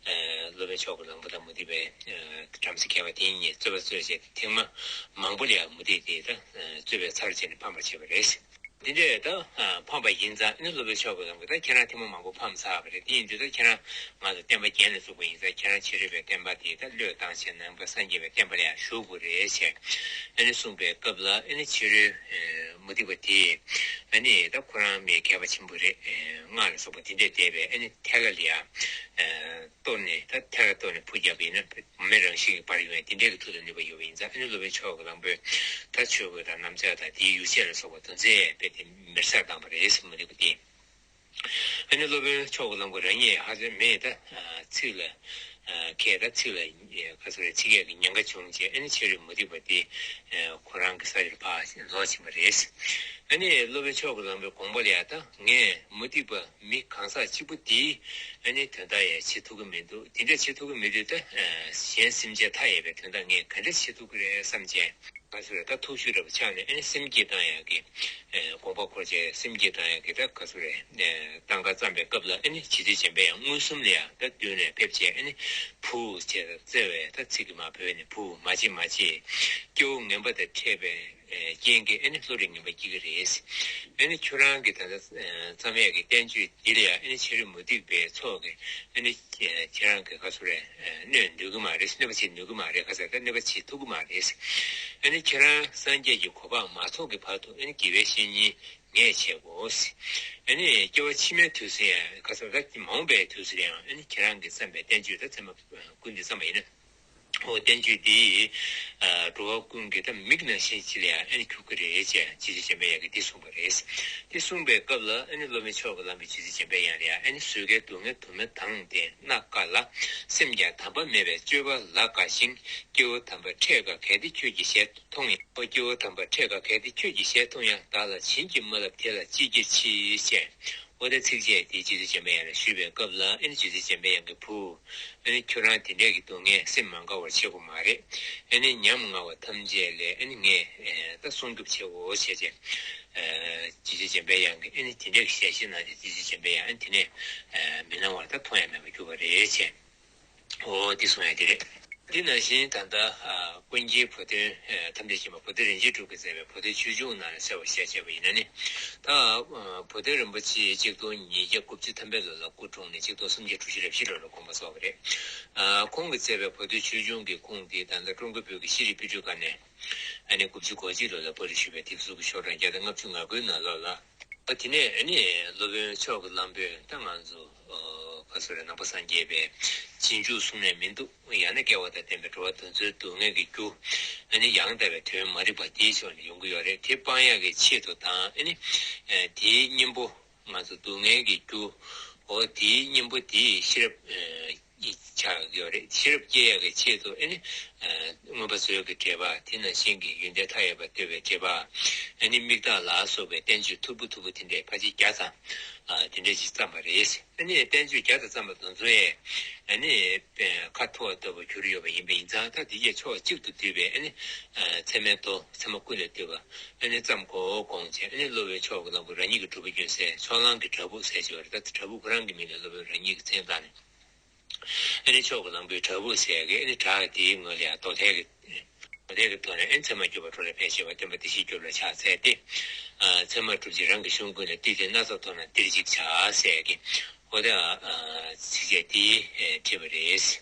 སློབ་དཔོན་མཆོག་གི་གླང་པོ་དང་མུ་སྟེགས་པའི་བྲམ་ཟེ་མཁས་པ་དེ་གཉིས་རྩོད་པ་རྩོད་བྱས། ཐེངས་མ་མང་པོ་ལ་ཡང་མུ་སྟེགས་དེ་ད་རྩོད་པའི་ཚར་བཅད་ནས་ཕམ་པར་བྱས་པ་རེད། འདི་འདྲས་ད་ཕམ་པ་ཡིན་ཙང་། ཨ་ནི་སློབ་དཔོན་མཆོག་གི་གླང་པོས། ད་ཁྱེད་རང་ཐེངས་མ་མང་པོ་ཕམ་ཚར་བ་རེད། དེ་ཡིན་དུས་ད་ཁྱེད་རང་ང་ཚོ་བསྟན་པ་རྒྱན་ལ་བཙུགས་པ་ཡིན་ཙང་། ཁྱེད་རང་ཕྱི་རོལ་པའི་བསྟན་པ་དེ་ད་བློས་བཏང་བྱས། ནང་པ་སངས་རྒྱས་པའི་བསྟན་པ་ལ་ཡང་ཞུགས་དགོས་རེད་ཅེས་ཨ་ནི་གསུངས་པའི་སྐབས་ལ། ཨ་ནི་ཕྱི་རོལ་མུ་སྟེགས་པ་དེས་ཨ་ནི་ད་ཁོ་རང་མི་རྒས་པ་ཆེན་པོ་རེད། སྔགས་ལ་སོགས་པ་དེ་འདྲས་བཟླས་པས། ཨ་ནི་ཐལ་བ་ལ་ཡང་གཏོར་ནས། ད་ཐལ་བ་གཏོར་ནས་ཕུ་བརྒྱབ་པ་ཡིན་ན། མེ་རང་བཞིན་གྱིས་འབར་ཡོང་བའི་དེ་འདྲའི་གི་མཐུ་དང་ནུས་པ་ཡོད་པ་ཡིན་ཙང་། ཨ་ནི་སློབ་དཔོན་མཆོག་གི་གླང་པོས་ད་ཆོས་གོས་དང་སྣམ་སྦྱར་དང་དེའི་ཡོ་བྱད་ལ་སོགས་པ་དོན་ཚན་རྦད་དེ་མེར་སྲེག་བཏང་བ་རེད་ཟེར། མུ་སྟེགས་པ་དེས། ཨ་ནི་སློབ་དཔོན་མཆོག་གི་གླང་པོ་རང་ཉིད་ཧ་ཅང་མེ་ད་ཚིགས་ལ་ཁད། ད་ཚིགས་ལ་ག་ཚོད་རེད། ཚིགས་ཁད་ཀྱི་ཉེན་ཁ་བྱུང་བྱས། ཨ་ནི་ཕྱི་རོལ་མུ་སྟེགས་པ་དེ་ཁོ་རང་གི་ས་ཡུལ་ཕར་ལོག་ཕྱིན་པ་རེད། ཨ་ནི་སློབ་དཔོན་མཆོག་གི་གླང་པོའི་དགོངས་པ་ལ་ཡང་། ད་ངས་མུ་སྟེགས་པ་མི་གང་ཟག་གཅིག་པུ་དེའི་ཨ་ནི་དོན་དག་ཡང་བྱེད་ཐུབ་ཀྱི་མི་འདུག་དེ་འདྲ་བྱེད་ཐུབ་ཀྱི་མི་འདུག་ད་གཞན་སེམས་ཅན་མཐའ་ཡས་པའི་དོན་དག་ངས་ག་འདྲ་བྱེད་ཐུབ་ཀྱི་རེད་བསམ་བྱས། ག་ཚོད་རེད། ད་ཐུགས་ཤུགས་རབ་ཆགས་ནས། ཨ་ནི་སེམས་བསྐྱེད་བཏང་ཡག་གི་དགོངས་པ་འཁོར་བྱས། སེམས་བསྐྱེད་བཏང་ཡག་གི་ད་ག་ཚོད་རེད། བཏང་ག་བརྩམས་པའི་སྐབས་ལ། ཨ་ནི་ཇི་སྲིད་གཞན་ཕན་ཡང་མངོན་སུམ་ལ་ཡང་ད་མདུན་ལ་ཕེབས་བྱས། ཨ་ནི་བུ་ཟེར་བརྩེ་བའི་ད་ཚིག་གིས་མར་བོས་ནས། བུ་མ་བྱེད་མ་བྱེད། སྐྱེ་བོ་ངན་པ་དང་འཕྲད་པའི་རྐྱེན་གྱིས་ཨ་ནི་བློ་རིག་ངན་པ་སྐྱེ་གི་རེད། ཨ་ནི་ཁྱོད་རང་གི་ད་ལྟ་བརྩམས་ཡག་གི་བསྟན་བཅོས་འདི་ལ་ཡང་། ཨ་ནི་ཕྱི་རོལ་མུ་སྟེགས་པའི་ཚོགས་ཀྱིས་ཨ་ནི་ཁྱེད་རང་གི་ག་ཚོད་རེད། གནོད་ནུས་ཀྱི་མ་རེད། གནོད་པ་བྱེད་ནུས་ཀྱི་མ་རེད། ག་ཚོད་ད་གནོད་པ་བྱེད་ཐུབ་ཀྱི་མ་རེད། ཨ་ནི་ཁྱེད་རང་སངས་རྒྱས་ཀྱི་གོ་འཕང་མ་ཐོབ་ཀྱི་བར་དུ། ཨ་ནི་དགེ་བའི་བཤེས་གཉེན་ངས་བྱེད་དགོས། ཨ་ནི་སྐྱེ་བ་ཕྱི་མའི་དུས་སུ་ཡང་། ག་ཚོད་ད་མ་འོངས་པའི་དུས་སུ་ཡང་། ཨ་ནི་ཁྱེད་རང་གིས་བརྩམས་པའི་བསྟན་བཅོས་ད་ཚད་མ་ཀུན་འདི་བརྩམས་པ་ཡིན་ན། ཨོ་བསྟན་བཅོས་འདི་ཨ་འགྲོ་བ་ཀུན་གྱི་ད་མིག་ནང་བཞིན་ཅིག་ལ་ཡང་ཨ་ནི་གྱུར་གྱི་རེད་ཅེས་རྗེ་བཙུན་འཇམ་པའི་དབྱངས་ཀྱིས་འདི་གསུངས་པ་རེད། འདི་གསུངས་པའི་སྐབས་ལ་ཨ་ནི་སློབ་དཔོན་མཆོག་གི་ལམ་པའི་རྗེ་བཙུན་འཇམ་པའི་དབྱངས་ལ་ཡང་ཨ་ནི་བཟོད་དཀའི་སྡུག་བསྔལ་དུ་མ་དང་ལྡན་ན་དཀའ་ལ། སེམས་ཀྱང་དམ་པ་མེད་པས་སྤྱོད་པ་ལ་དགའ་ཞིང་། སྐྱེ་བོ་དམ་པ་འཕྲད་དཀའ་གལ་ཏེ་ཁྱོད་ཀྱི་ཞལ་མཐོང་ཡང་། ཨོ་སྐྱེ་བོ་དམ་པ་འཕྲད་དཀའ་གལ་ཏེ་ཁྱོད་ཀྱི་ཞལ་མཐོང་ཡང་། བདག་ལ་བྱིན་གྱིས་མ་བརླབས་དེ་ལ་ཅི་བགྱིར་མཆི་ཞེས། ཨོ་ད་ཚིགས་བཅད་འདི་རྗེ་བཙུན་འཇམ་པའི་དབྱངས་ལ་ཞུས་པའི་སྐབས་ལ་ཨ་ནི་རྗེ་བཙུན་འཇམ་པའི་དབྱངས་ཀྱིས་བུ། ཨ་ནི་ཁྱོད་རང་དེ་འདྲས་ཀྱི་སྡུག་བསྔལ་སེམས་མ་དགའ་བར་བྱེད་དགོས་མ་རེད། ཨ་ནི་ཉམ་ང་བ་ཐམས་ཅད་ལས་ཨ་ནི་ངས་ཨེ་ད་སྲུང་སྐྱོབ་བྱེད་དགོས་བྱས་ཏེ། ཨེ་རྗེ་བཙུན་འཇམ་པའི་དབྱངས་ཀྱིས་ཨ་ནི་དེ་འདྲས་ཀྱི་ཞལ་བཞེས་གནང་སྟེ་རྗེ་བཙུན་འཇམ་པའི་དབྱངས་ཨ་ནི་དེ་ནས་ཨེ་མི་སྣང་བར་ད་མཐོང་ཡང་མེད་པར་གྱུར་པ་རེད་ཅེས། ཨོ་འདི་གསུང་ཡ་དེ་རེད། འདི་ནང་བཞིན་ད་ལྟ་ཨ་ཀུན་མཁྱེན་བུ་སྟོན་ཨ་ཐམས་ཅད་མཁྱེན་པ་བུ་སྟོན་རིན་ཆེན་གྲུབ་ཀྱིས་མཛད་པའི་བུ་སྟོན་ཆོས་འབྱུང་ནང་ལ་གསལ་བར་བཤད་བྱས་པ་ཡིན་ན་ནི། ད་ཨ་བུ་སྟོན་རིན་པོ་ཆེ་གཅིག་སྟོང་ཉིས་བརྒྱ་དགུ་བཅུ་ཐམ་པའི་ལོ་ལ་སྐུ་འཁྲུངས་ནས་གཅིག་སྟོང་སུམ་བརྒྱ་དྲུག་ཅུ་རེ་བཞི་ལོ་ལ་དགོངས་པ་རྫོགས་པ་རེད། ཨ་ཁོང་གིས་མཛད་པའི་བུ་སྟོན་ཆོས་འབྱུང་གི་ཁུངས་དེ་ད་ལྟ་ཀྲུང་གོའི་བོད་ཀྱི་ཤེས་རིག་དཔེ་སྐྲུན་ཁང་ནས་ཨ་ནི་དགུ་བཅུ་གོ་གཅིག་ལོ་ལ་པར་རིས་ཞུས་པའི་དེབ་གཟུགས་ཀྱི་ཤོག་གྲངས་བརྒྱ་དང་ལྔ་བཅུ་ང་དགུའི་ནང་ལོགས་ལ། ཨ་དེ་ནས་ཨ་ནི་སློབ་དཔོན་མཆོག་གི་གླང་པོས་ད་ང་ཚོ་ཨ་ག་ཟེར་རེད། ནང་པ་སངས་རྒྱས་པའི་རྗེས་འཇུག་གསུང་ནས་མི་འདུག་ཡང་ན་སྐལ་བ་དང་ལྡན་པའི་འགྲོ་བ་དེ་ཚོའི་སྡུག་བསྔལ་གྱི་རྒྱུ་ཨ་ནི་ཡང་དག་པའི་དོན་མ་རིག་པ་དེའི་ཕྱོགས་ནས་ཡོང་གི་ཡོད་རེད། དེ་སྤང་ཡག་གི་ཆེད་དུ་དང་ཨ་ནི་ཨ་དེའི་གཉེན་པོ་ང་ཚོ་སྡུག་བསྔལ་གྱི་རྒྱུ་འོ་དེའི་གཉེན་པོ་དེའི་ཤེས་རབ་ཨ་ཆགས་ཡོད་རེད། ཤེས་རབ་སྐྱེ་ཡག་གི་ཆེད་དུ་ཨ་ནི་ཨ་མངོན་པ་མཛོད་ཀྱི་འགྲེལ་པ་དེ་ནང་བཞིན་གྱི་ཡོན་ཏན་མཐའ་ཡས་པ་བསྟོད་པའི་འགྲེལ་པ་ཨ་ནི་དམིགས་བརྟག་ལ་སོགས་པའི་བསྟན་བཅོས་མཐུག་པོ་མཐུག་པོ་དེ་འདྲའི་ཕལ་ཆེར་བརྒྱ་ཙམ་ཨ་དེ་འདྲ་ཞིག་བརྩམས་པ་རེད། ཨ་ནི་བསྟན་བཅོས་བརྒྱ་ཙམ་བརྩམས་པ་དེ་ཚོ་ཡང་ཨ་ནི་ཁ་ཐོར་ལྟ་བུ་གྱུར་ཡོད་པ་ཡིན་པ་ཡིན་ཙང་། ད་དེ་གས་ཕྱོགས་གཅིག་ཏུ་བསྡུས་པའི་ཨ་ནི་ཚད་མའི་མདོ་ཚད་མ་ཀུན་ལས་བཏུས་པ་ཨ་ནི་བརྩམས་དགོས་དགོངས་བྱས། ཨ་ནི་སློབ་དཔོན་མཆོག་གི་གླང་པོ་རང་ཉིད་ཀྱི་སྒྲུབ་པ་ཀུན་གསལ་ཕྱོགས་གླང་གི་བྲག་ཕུག་ཟེར་གྱི་ཡོད་རེད། ད་བྲག་ཕུག་ཁོ་རང་གི་མིང་ལ་སློབ་དཔོན་རང་ཉིད་ཀྱི་མཚན་བཏགས་ནས། ཨ་ནི་མཆོག་གི་གླང་པོའི་བྲག་ཕུག་ཟེར་གི་ཨ་ནི་བྲག་དེའི་ངོས་ལ་ཡང་རྡོ་ཐལ་གྱི་རྡོ་ཐལ་གྱི་ཐོག་ནས་ཨ་ནི་ཚད་མ་སྐྱོབ་པ་གྲོགས་ལ་ཕན་བཞེད་པ་སྟོན་པ་བདེ་གཤེགས་སྐྱོབ་ལ་ཕྱག་འཚལ་ཏེ། ཨ་ཚད་མ་སྒྲུབ་བྱེད་རང་གི་གཞུང་ཀུན་ལས་བཏུས་ཏེ་སྣ་ཚོགས་ཐོབ་ན་འདིར་གཅིག་བྱ་ཟེར་གི། འོ་ད་ཨ་ཚིགས་བཅད་འདི་བྲིས་པ་རེད།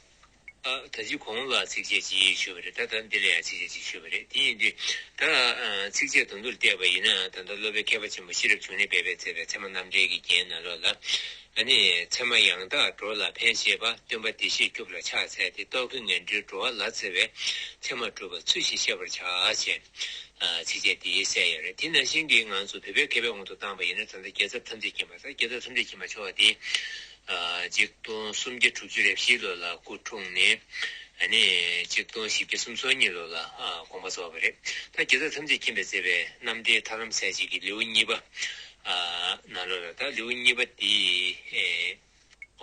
ཨ་ད་ཅི་གོང་ལ་ཚིགས་བཅད་གཅིག་ཞུས་པ་རེད། ད་ད་འདི་ལ་ཡང་ཚིགས་བཅད་གཅིག་ཞུས་པ་རེད། དེ་ཡིན་དུས་ད་ཨ་ཚིགས་བཅད་དོན་དུ་བལྟས་པ་ཡིན་ན། ད་ལྟ་སློབ་དཔོན་མཁས་པ་ཆེན་པོ་ཤེས་རབ་འབྱུང་གནས་སྦས་པས་མཛད་པའི་ཚད་མ་རྣམ་འགྲེལ་གྱི་རྒྱན་ནང་ལོགས་ལ། ཨ་ནི་ཚད་མ་ཡང་དག་འགྲོ་ལ་ཕན་བཞེད་པ། སྟོན་པ་བདེ་གཤེགས་སྐྱོབ་ལ་ཕྱག་འཚལ་ཏེ། རྟོག་གེ་ངན་འགྲོའི་འགྲོ་བ་ལ་འཚེ་བའི། ཚད་མ་སྒྲུབ་པ་ཚུལ་བཞིན་ཤེས་པར་བྱ་ཞེས་ཚིགས་བཅད་འདི་གསལ་ཡོད་རེད། དེ་ནང་བཞིན་གྱི་ང་ཚོ་བོད་པའི་མཁས་པའི་དབང་དུ་བཏང་བ་ཡིན་ན། ད་ལྟ་རྒྱལ་ཚབ་ཐམས་ཅད་མཁྱེན་པ་དང་། རྒྱལ་ཚབ་ཐམས་ཅད་མཁྱེན་པ་མཆོག་དེ་ཨ་གཅིག་སྟོང་སུམ་བརྒྱ་དྲུག་ཅུ་རེ་བཞི་ལོ་ལ་སྐུ་འཁྲུངས་ནས། ཨ་ནི་གཅིག་སྟོང་བཞི་བརྒྱ་སུམ་ཅུ་སོ་གཉིས་ལོ་ལ་ཨ་དགོངས་པ་རྫོགས་པ་རེད། ད་རྒྱལ་ཚབ་ཐམས་ཅད་མཁྱེན་པས་མཛད་པའི་རྣམ་འགྲེལ་ཐར་ལམ་གསལ་བྱེད་ཀྱི་ལེའུ་གཉིས་པ་ཨ་ནང་ལོགས་ལ། ད་ལེའུ་གཉིས་པ་འདི་ཨེ་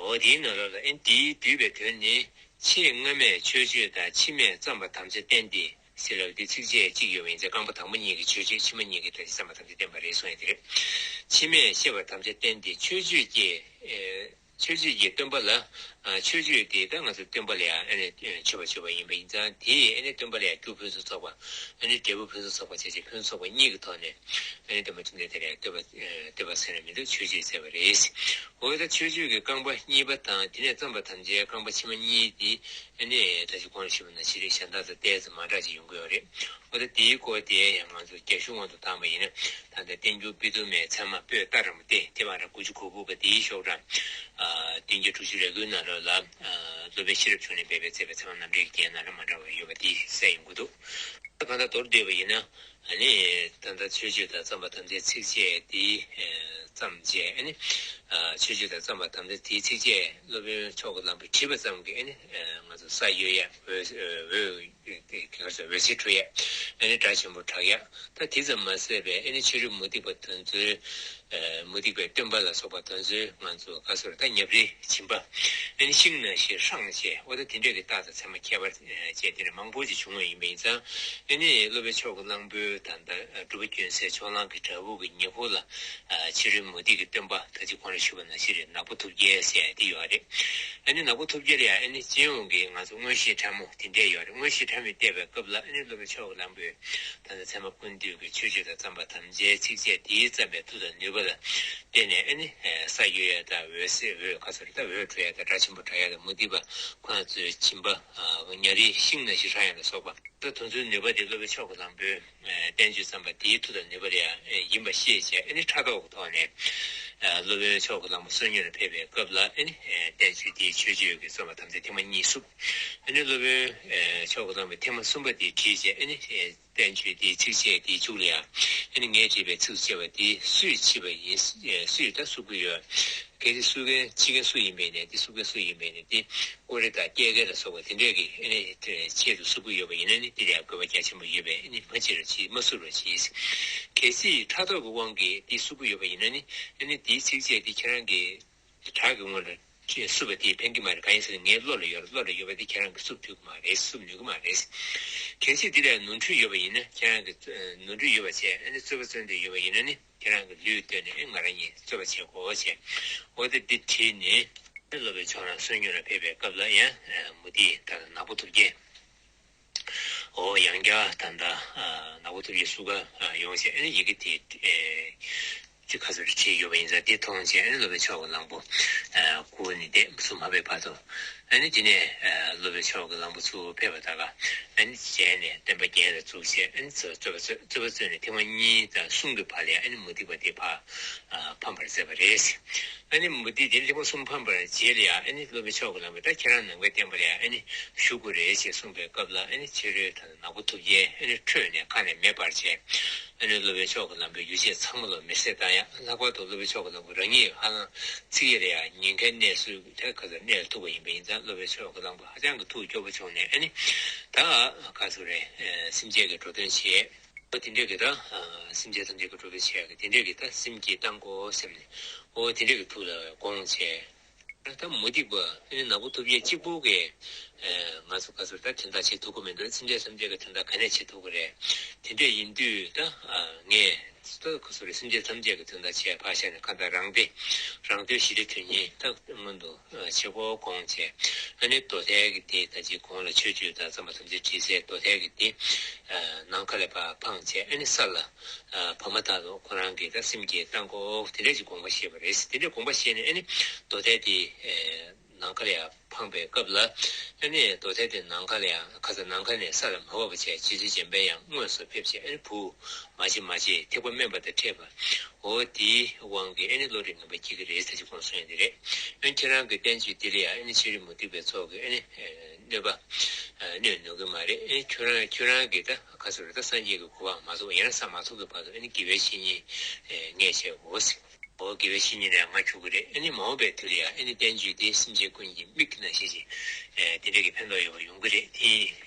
འོ་དེའི་ནང་ལོགས་ལ་ཨེ་འདིའི་བསྡུས་པའི་དོན་ནི། ཆེས་སྔ་མས་མཆོད་བརྗོད་དང་ཕྱི་མས་བརྩམས་པ་དམ་བཅའ་བསྟན་ཏེ། ཟེར་ལབ་དུས་ཚིགས་བཅད་གཅིག་ཡོད་པ་ཡིན་ཙང་། རྐང་པ་དང་པོ་གཉིས་ཀྱིས་མཆོད་བརྗོད། ཕྱི་མ་གཉིས་ཀྱིས་ད་ཅི་བརྩམས་པ་དམ་བཅའ་བསྟན་པ་རེད་གསུངས་ཡ་དེ་རེད། ཕྱི་མས་བཤད་པ་དམ་བཅའ་བསྟན་ཏེ་མཆོད་བརྗོད་ཀྱི་ཨེ་མཆོད་བརྗོད་ཀྱི་སྟོན་པ་ལ། ཨ་མཆོད་བརྗོད་དེ་ད་ང་ཚོ་སྟོན་པ་ལ་ཡང་ཨ་ནི་མཆོད་པ་བརྗོད་པ་ཡིན་པ་ཡིན་ཙང་། དེས་ཨ་ནི་སྟོན་པ་ལ་ཡང་རྒྱུ་ཕུན་སུམ་ཚོགས་པ། ཨ་ནི་འབྲས་བུ་ཕུན་སུམ་ཚོགས་པ་བྱས་རྗེས་ཕུན་སུམ་ཚོགས་པ་གཉིས་ཀྱི་ཐོག་ནས་ཨ་ནི་སྟོན་པ་བཅོམ་ལྡན་འདས་ལ་ཡང་བསྟོད་པ་ཨེ་བསྟོད་པ་ཟེར་ན་མི་འདུག་མཆོད་བརྗོད་ཟེར་བ་རེད། འོ་ད་མཆོད་བརྗོད་ཀྱི་རྐང་པ་གཉིས་པ་དང་། དེ་ནས་བརྩམས་པ་དམ་བཅའི་རྐང་པ་ཕྱི་མ་གཉིས་དེ། ཨ་ནི་ད་ཅི་གོང་ལ་ཞུས་པ་ནང་བཞིན་རེད། གཞན་དག་དང་ཏོག་ཙམ་མ་འདྲ་ཅིག་ཡོང་གི་ཡོད་རེད། འོ་ད་དེའི་སྐོར་དེ་ཡང་ང་ཚོ་རྒྱ་གཞུང་དབང་དུ་བཏང་བ་ཡིན་ན། ད་ལྟ་བསྟན་འགྱུར་སྤྱི་དོན་མའི་ཚད་མ་པོད་ལྟར་རམ་སྟེ། དེ་མ་ར་དགུ་བཅུ་གོ་དགུ་པ་དེའི་ཤོག་གྲངས་ཨ་བདུན་བརྒྱ་དྲུག་ཅུ་རེ་དགུའི་ནང་ལོགས་ལ། ཨ་སློབ་དཔོན་ཤེས་རབ་འབྱུང་གནས་སྦས་པས་མཛད་པའི་ཚད་མ་རྣམ་འགྲེལ་གྱི་རྒྱན་ནང་ལ་མ་འདྲ་བ་ཡོད་པ་དེ་གསལ་ཡོང་གི་འདུག་གང་ལྟར་མདོར་བསྡུས་པ་ཡིན་ན། ཨ་ནི་ད་ལྟ་མཆོད་བརྗོད་དང་བརྩམས་པ་དམ་བཅའི་ཚིགས་བཅད་འདི་ཨ་བརྩམས་རྗེས། ཨ་ནི་ཨ་མཆོད་བརྗོད་དང་བརྩམས་པ་དམ་བཅའི་དེའི་ཚིགས་བཅད་སློབ་དཔོན་མཆོག་གི་གླང་པོས་བྲིས་པ་ཙམ་གྱིས། ཨ་ནི་ཨ་ང་ཚོ་ས་གཡོ་ཡ། འོད་འོད་དེ་ག་རེ་ཟེར། འོད་ཟེར་འཕྲོ་ཡ། ཨ་ནི་སྒྲ་ཆེན་པོ་གྲགས་ཡ། ད་དེ་ཙམ་མ་ཟད་པའི་ཨ་ནི་ཕྱི་རོལ་མུ་སྟེགས་པ་དེ་ཚོའི། ཨ་མུ་སྟེགས་པའི་སྟོན་པ་ལ་སོགས་པ་དེ་ཚོའི་ང་ཚོ་ག་ཟེར། ད་ཉ་རིགས་སྦྱིན་པ། ཨ་ནི་ཤིང་ནང་བཞིན་ཧྲང་ཞེས། འོ་ད་དེ་འདྲས་ཀྱི་རྟགས་དང་མཚན་མ་ཁྱད་པར་ཅན་དེ་འདྲ་མང་པོ་ཅིག་བྱུང་བ་ཡིན་པ་ཡིན་ཙང་། ཨ་ནི་སློབ་དཔོན་མཆོག་གི་གླང་པོའི་ད་ལྟ་སྒྲུབ་པ་ཀུན་གསལ་ཕྱོགས་གླང་གི་བྲག་ཕུག་གི་ཉེ་འཁོར་ལ། ཨ་ཕྱི་རོལ་མུ་སྟེགས་ཀྱི་སྟོན་པ། ད་ཅི་གོང་ལ་ཞུས་པ་ནང་བཞིན་རེད། ནག་པོ་ཐུབ་རྒྱལ་ཟེར་ཡ་དེ་ཡོད་རེད། ཨ་ནི་ནག་པོ་ཐུབ་རྒྱལ་ལ་ཡང་ཨ་ནི་སྤྱི་ཡོངས་ཀྱི་ང་ཚོ་མངོན་ཤེས་ཕྲ་མོ་དེ་འདྲས་ཡོད་རེད། མངོན་ཤེས་ཕྲ་མོས་བལྟས་པའི་སྐབས་ལ། ཨ་ནི་སློབ་དཔོན་མཆོག་གི་གླང་པོས་ད་ལྟ་ཚད་མ་ཀུན་བཏུས་ཀྱི་མཆོད་བརྗོད་དང་བརྩམས་པ་དམ་བཅའི་ཚིགས་བཅད་དེའི་བརྩམས་པའི་མཐུ་དང་ནུས་པ་ལ་བརྟེན་ནས། ཨ་ནི་ས་གཡོ་ཡ་དང་འོད་ཟེར། འོད་ག་ཟེར། ད་འོད་འཕྲོ་ཡ་དང་སྒྲ་ཆེན་པོ་གྲགས་ཡ་དང་། མུ་སྟེགས་པ་ཁོ་རང་ཚོའི་སྦྱིན་པ་ཉ་རིགས་ཤིང་ནང་བཞིན་ཧྲང་ཡ་ལ་སོགས་པ། ད་དེ་ཚོའི་ནུས་པ་དེ་སློབ་དཔོན་མཆོག་གི་གླང་པོའི་བསྟན་བཅོས་བརྩམས་པ་དེའི་མཐུ་དང་ནུས་པ་ལ་ཡང་ཡིན་པ་ཤེས་བྱས། ཨ་ནི་ཕྲག་དོག་གི་ཐོག་ནས་སློབ་དཔོན་མཆོག་གི་གླང་པོ་བསོད་སྙོམས་ལ་ཕེབས་པའི་སྐབས་ལ། ཨ་ནི་བསྟན་བཅོས་དེའི་མཆོད་བརྗོད་ཀྱི་བརྩམས་པ་དམ་བཅའ་ཐེངས་མ་གཉིས་བསུབས། ཨ་ནི་སློབ་དཔོན་ཨེ་མཆོག་གི་བླ་མས་ཐེངས་མ་གསུམ་པ་དེ་བྲིས་བྱས། ཨ་ནི་ཨེ་བསྟན་བཅོས་དེའི་ཚིགས་བཅད་དེའི་མཇུག་ལ་ཡང་། ཨ་ནི་ངས་བྲིས་པའི་ཚིགས་སུ་བཅད་པ་དེ་སུས་བྲིས་པ་ཡིན། ཨེ་སུས་ད་གསུག་གི་ཡོད། གལ་སྲིད་གསུག་མཁན་བྲིས་མཁན་སུ་ཡིན་པའི་ནས། དེ་གསུག་མཁན་སུ་ཡིན་པའི་ནས། དེ་ཀོ་རེ་དང་སྐྱེས་སྐར་ལ་སོགས་པ་དེ་འདྲས་ཀྱི་ཨ་ནི་ཆེད་དུ་གསུག་གི་ཡོད་པ་ཡིན་ན་ནི། དེ་ལ་ཡང་དགོས་པ་རྒྱ་ཆེན་པོ་ཡོད་པས། ཨ་ནི་མ་བྲིས་རོགས་གྱིས། མ་གསུག་རོགས་གྱིས། གལ་སྲིད་ཕྲག་དོག་གི་དབང་གིས་དེ་གསུག་གི་ཡོད་པ་ཡིན་ན་ནི། ཨ་ནི་དེའི་ཚིགས་བཅད་དེ་ཁྱེད་རང་གི་བྲག་གི་ངོས་ལ་ཅེས་གསུངས་པ་དེ་ཕན་གྱི་མ་རེད། གང་ཡིན་ཟེར་ན་ངའི་བློ་ལ་ཡོད་རེད། བློ་ལ་ཡོད་པ་དེ་ཁྱེད་རང་གིས་གསུབ་ཐུབ་ཀྱི་མ་རེད། གསུབ་ནུས་ཀྱི་མ་རེད། གལ་སྲིད་དེ་ལ་ནོར་འཁྲུལ་ཡོད་པ་ཡིན་ན། ཁྱེད་རང་གིས་ནོར་འཁྲུལ་ཡོད་པ་བྱས། ཨ་ནི་རྩོད་པ་རྩོད་འདོད་ཡོད་པ་ཡིན་ན་ནི། ཁྱེད་རང་གི་ལུས་བཏོན་ནས་ང་རང་གཉིས་རྩོད་པ་བྱེད་དགོས་བྱས། འོ་དེ་འདི་བྲིས་ནས། སློབ་དཔོན་མཆོག་རང་བསོད་སྙོམས་ལ་ཕེབས་པའི་སྐབས་ལ་ཡང་མུ་ཏིག་དང་ནག་པོ་ཐུབ་རྒྱལ། འོ་ཡང་བསྐྱར་ད་ལྟ་ནག་པོ་ཐུབ་རྒྱལ་བསུ་གར་ཡོང་བྱས། ཨ་ནི་ཡི་གེ་དེ་ཅི་ཁ་སོར་བྲིས་ཡོད་པ་ཡིན་ཙང་དེ་མཐོང་བྱས། ཨ་ནི་སློབ་དཔོན་མཆོག་གི་གླང་པོ་སྐུ་ནས་འདས་སུ་མ་ཕེབས་བར་དུ། ཨ་ནི་དེ་ནས་སློབ་དཔོན་མཆོག་གི་གླང་པོ་ཚུར་ཕེབས་པ་དང་། ཨ་ནི་མཇལ་ནས་བསྟན་པ་རྒྱན་ལ་བཙུགས་བྱས། ཨ་ནི་རྩོད་པ་རྩོད་པ་རྩོད་ནས་ཐེངས་མ་གཉིས་དང་གསུམ་གྱི་བར་ལ་ཡང་ཨ་ནི་མུ་སྟེགས་པ་དེ་ཕར་ཕམ་པར་མཛད་པ་རེད། ཨ་ནི་མུ་སྟེགས་དེ་ཐེངས་མ་གསུམ་ཕམ་པར་བྱས་ལ་ཡང་། ཨ་ནི་སློབ་དཔོན་མཆོག་གི་གླང་པོས་ད་ཁྱེད་རང་ནམ་མཁའི་བསྟན་པ་ལ་ཡང་ཨ་ནི་ཞུགས་དགོས་རེད་ཅེས་གསུངས་པའི་སྐབས་ལ། ཨ་ནི་ཕྱི་རོལ་དང་ནག་པོ་ཐུབ་རྒྱལ་ཨ་ནི་ཁྲོས་ནས་ཁ་ནས་མེ་འབར་བྱས། ཨ་ནི་སློབ་དཔོན་མཆོག་གི་གླང་པོའི་ཡོ་བྱད་ཚང་མ་ལ་མེ་བསྲེགས་བཏང་ཡ། ལྷག་པར་དུ་སློབ་དཔོན་མཆོག་གི་གླང་པོ་རང་ཉིད་ཧ་ལམ་ཚིག་ཡ་ལ་ཡང་ཉེན་ཁའི་གནས་སུ་ད་ག་ཚོད་གནས་ལ་ཐུག་པ་ཡིན་པ་ཡིན་ཙང་། སློབ་དཔོན་མཆོག་གི་གླང་པོ་ཧ་ཅང་གི་ཐུགས་སྐྱོ་པོ་བྱུང་ནས། ཨ་ནི་ད་ག་ཚོད་རེད། སེམས་ཅན་གྱི་འགྲོ་དོན་བྱས། འོ་དེ་འདྲས་ཀྱི་ད་སེམས་ཅན་ཐམས་ཅད་ཀྱི་འགྲོ་དོན་བྱས་ཀྱི་དེ་འདྲས་ཀྱི་ད་སེམས་བསྐྱེད་བཏང་དགོས་སེམས་ནས། འོ་དེ་འདྲས་ཀྱི་ཐུགས་ལ་དགོངས་བྱས། ད་མུ་སྟེགས་པ་ཨ་ནི་ནག་པོ་ཐུབ་རྒྱལ་གཅིག་པུ་གིས་ང་ཚོ་ག་ཚོད་ད་དོན་དག་བྱེད་ཐུབ་ཀྱི་མི་འདུག་སེམས་ཅན་ཐམས་ཅད་ཀྱི་དོན་དག་ག་ནས་བྱེད་ཐུབ་ཀྱི་རེད། དེ་འདྲས་ཡིན་དུས་ད་ངས་ད་ག་ཚོད་རེད། སེམས་ཅན་ཐམས་ཅད་ཀྱི་དོན་དག་བྱས་ཕར་བཞག་ནས། གང་ལྟར་རང་བདེ་རང་དོན་ཞི་བདེ་དོན་གཉིས་ད་སྔོན་དུ་བྱེད་དགོས་དགོངས་བྱས། ཨ་ནི་རྡོ་ཐལ་གྱི་དེ་ད་ཅིག་གོང་ལ་ཆོས་སྤྱོད་དང་རྩོམ་པ་ཐམས་ཅད་བྲིས་སའི་རྡོ་ཐལ་གྱི་དེ་ནམ་མཁའ་ལ་ཕར་འཕངས་བྱས། ཨ་ནི་ས་ལ་བབས་མ་ཐག་ཏུ་ཁོ་རང་གིས་ད་སེམས་བསྐྱེད་བཏང་དགོས་དེ་འདྲས་ཀྱི་དགོངས་པ་བཞེས་པ་རེད། དེ་འདྲས་དགོངས་པ་བཞེས་ནས། ཨ་ནི་རྡོ་ཐལ་དེ་ནམ་མཁའ་ལ་ཡར་འཕངས་པའི་སྐབས་ལ། ཨ་ནི་རྡོ་ཐལ་དེ་ནམ་མཁའ་ལ་ཡང་ཁ་ས་ནམ་མཁའ་ནས་ས་ལ་མ་བབས་པ་བྱས། རྗེ་བཙུན་འཇམ་དཔལ་དབྱངས་དངོས་སུ་ཕེབས་བྱས། ཨ་ནི་བུ་མ་བྱེད་མ་བྱེད་ཐེག་པ་དམན་པ་དང་འཕྲད་པ། འོ་དེའི་དབང་གིས་ཨ་ནི་བློ་རིག་ངན་པ་སྐྱེ་གི་རེད་ཟེར་གྱི་དགོངས་གསོལ་ཡོད་དེ་རེད། ཨ་ནི་ཁྱེད་རང་གི་བསྟན་བཅོས་འདི་ལ་ཡང་ཨ་ནི་ཕྱི་རོལ་མུ་སྟེགས་པའི་ཚོགས་ཀྱིས་ཨ་ནི་གནོད་པ་གནོད་ནུས་ཀྱི་མ་རེད། ཨ་ནི་ཁྱོད་རང་ཁྱོད་རང་གིས་ད་ག་ཚོད་རེད། ད་སངས་རྒྱས་ཀྱི་གོ་འཕང་མ་ཐོབ། ཡང་ན་ས་མ་ཐོབ་ཀྱི་བར་དུ་ཨ་ནི་དགེ་བའི་བཤེས་གཉེན་ངས་བྱས་འོ་ཟེར། འོ་དགེ་བའི་བཤེས་གཉེན་ལ་ང་ཞུགས་ཀྱི་རེད། ཨ་ནི་མ་འོངས་པའི་དུས་ལ་ཡང་ཨ་ནི་བསྟན་བཅོས་འདི་སེམས་ཅན་ཀུན་གྱི་མིག་ནང་བཞིན་ཞིག་དེ་འདྲ་གི་ཕན་ཐོགས་ཡོང་བ་ཡོང་གི་རེད། དེ་